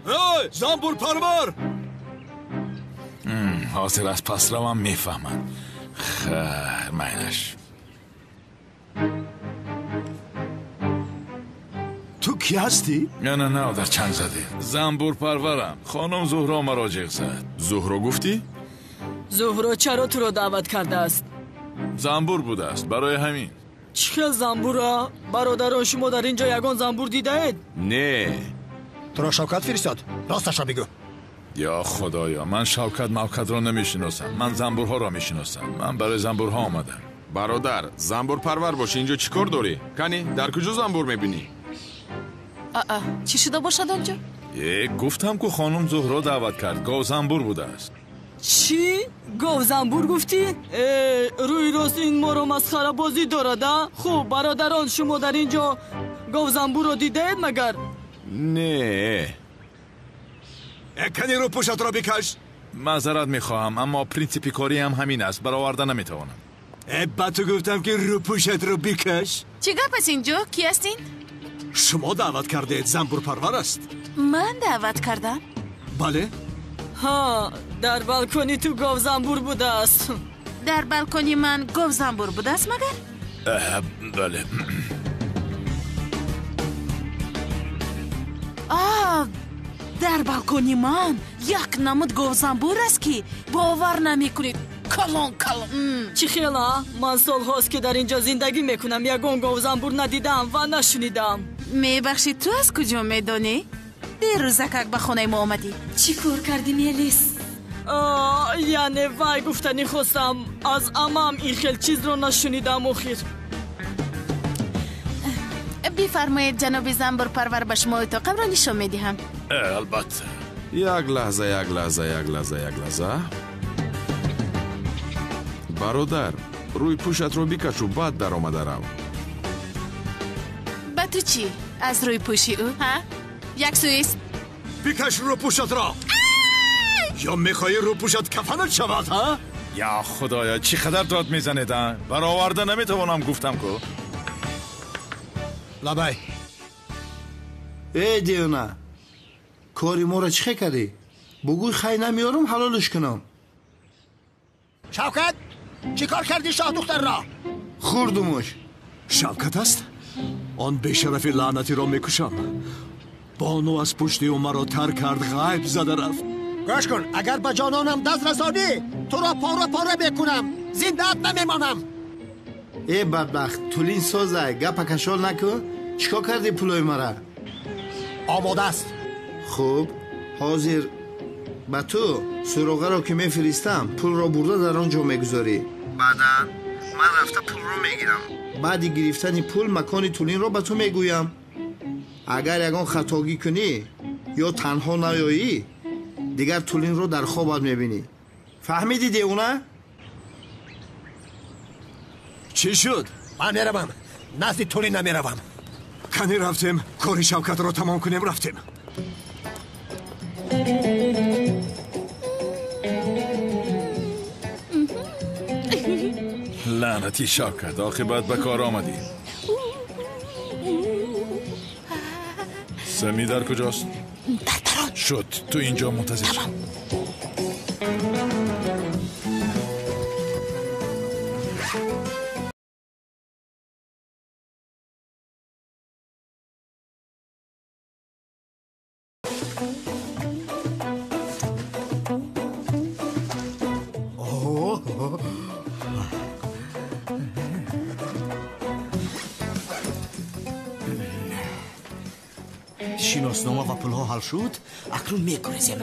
Эй, занбурпарвар! Ҳозир аз пасравам мефаҳмад. Хайр, майлаш. Ту кӣ ҳастӣ? Не, не, не, дар чанг задӣ. Занбурпарварам. Хонум Зуҳро маро ҷиғ зад. Зуҳро гуфтӣ? Зуҳро чаро туро даъват кардааст? Занбур будааст, барои ҳамин. Чӣ хел занбура? Бародарон, шумо дар ин ҷо ягон занбур дидаед? Не. Туро Шавкат фиристод? Росташро бигӯ. Ё худоё, ман Шавкат Мавкатро намешиносам. Ман занбурҳоро мешиносам. Ман барои занбурҳо омадам. Бародар, занбурпарвар бош, инҷо чӣ кор дорӣ? Кани, дар куҷо занбур мебинӣ? Аа, чӣ шуда бошад онҷо? Гуфтам ку хонум Зуҳро даъват кард. Гов занбур будааст. Чӣ? Гов занбур гуфтӣ? Рӯи рост ин моро масхарабозӣ дорад, а? Хуб, бародарон, шумо дар ин ҷо гов занбурро дидаед магар? Не. Кани рӯпӯшатро бикаш. Маъзарат мехоҳам, аммо принсипи кориам ҳамин аст, бароварда наметавонам. Ба ту гуфтам, ки рӯпӯшатро бикаш. Чӣ гап аст инҷо? Кӣ ҳастин? Шумо даъват кардаед, занбурпарвар аст. Ман даъват кардам? Бале. Ҳа, дар балкони ту гов занбур будааст. Дар балкони ман гов занбур будааст магар? Бале. А, Дар балкони ман як намуд говзамбур аст, ки бовар намекунед. Калон калон. Чӣ хела? Ман солҳост, ки дар ин ҷо зиндагӣ мекунам, ягон говзамбур надидам ва нашунидам. Мебахшид, ту аз куҷо медонӣ? Дерӯзакак ба хонаи мо омадӣ. Чӣ кор кардӣ, Мелис? Яъне вай гуфтанӣ хостам, аз амам ин хел чизро нашунидам охир. Бифармоед, ҷаноби занбурпарвар, ба шумо утоқамро нишон медиҳам. Албатта. Як лаҳза, як лаҳза, як лаҳза, як лаҳза. Бародар, рӯйпӯшатро бикашу, баъд даромада рав. Ба ту чӣ аз рӯйпӯши ӯ, ҳа? Як сӯист. Бикаш рӯпӯшатро, ё мехоҳӣ рӯпӯшат кафанат шавад, ҳа? Я худоя, чӣ қадар дод мезанед, а? Бароварда наметавонам, гуфтам ку. Лабай. Э, девона, кори моро чӣ хел кардӣ? Бугӯй, хай намеёрам, ҳалолш кунам. Шавкат, чӣ кор кардӣ шоҳдухтарро? Хӯрдумуш. Шавкат аст? Он бешарафи лаънатиро мекушам. Бону аз пушти ӯ маро тар кард, ғайб зада рафт. Гӯш кун, агар ба ҷононам даст расонӣ, туро пора пора мекунам, зиндаат намемонам. Э, бадбахт, тулин созай, гапа кашол накун. Чӣ кор кардӣ пулои мара? Омода аст. Хуб, ҳозир ба ту суроғаро ки мефиристам, пулро бурда дар он ҷо мегузорӣ. Баъдан ман рафта пулро мегирам. Баъди гирифтани пул макони тулинро ба ту мегӯям. Агар ягон хатогӣ кунӣ ё танҳо наёӣ, дигар тулинро дар хобат мебинӣ. Фаҳмидӣ, девона? Чӣ шуд? Ман меравам, назди тулин намеравам. Кани рафтем, кори Шавкатро тамом кунем, рафтем. Лаънати Шавкат, оқибат ба кор омадӣ. Сами дар куҷост? Дар дарон. Шуд, ту инҷо мунтазир шав. Шиноснома ва пулҳо ҳал шуд, акнун мегурезем.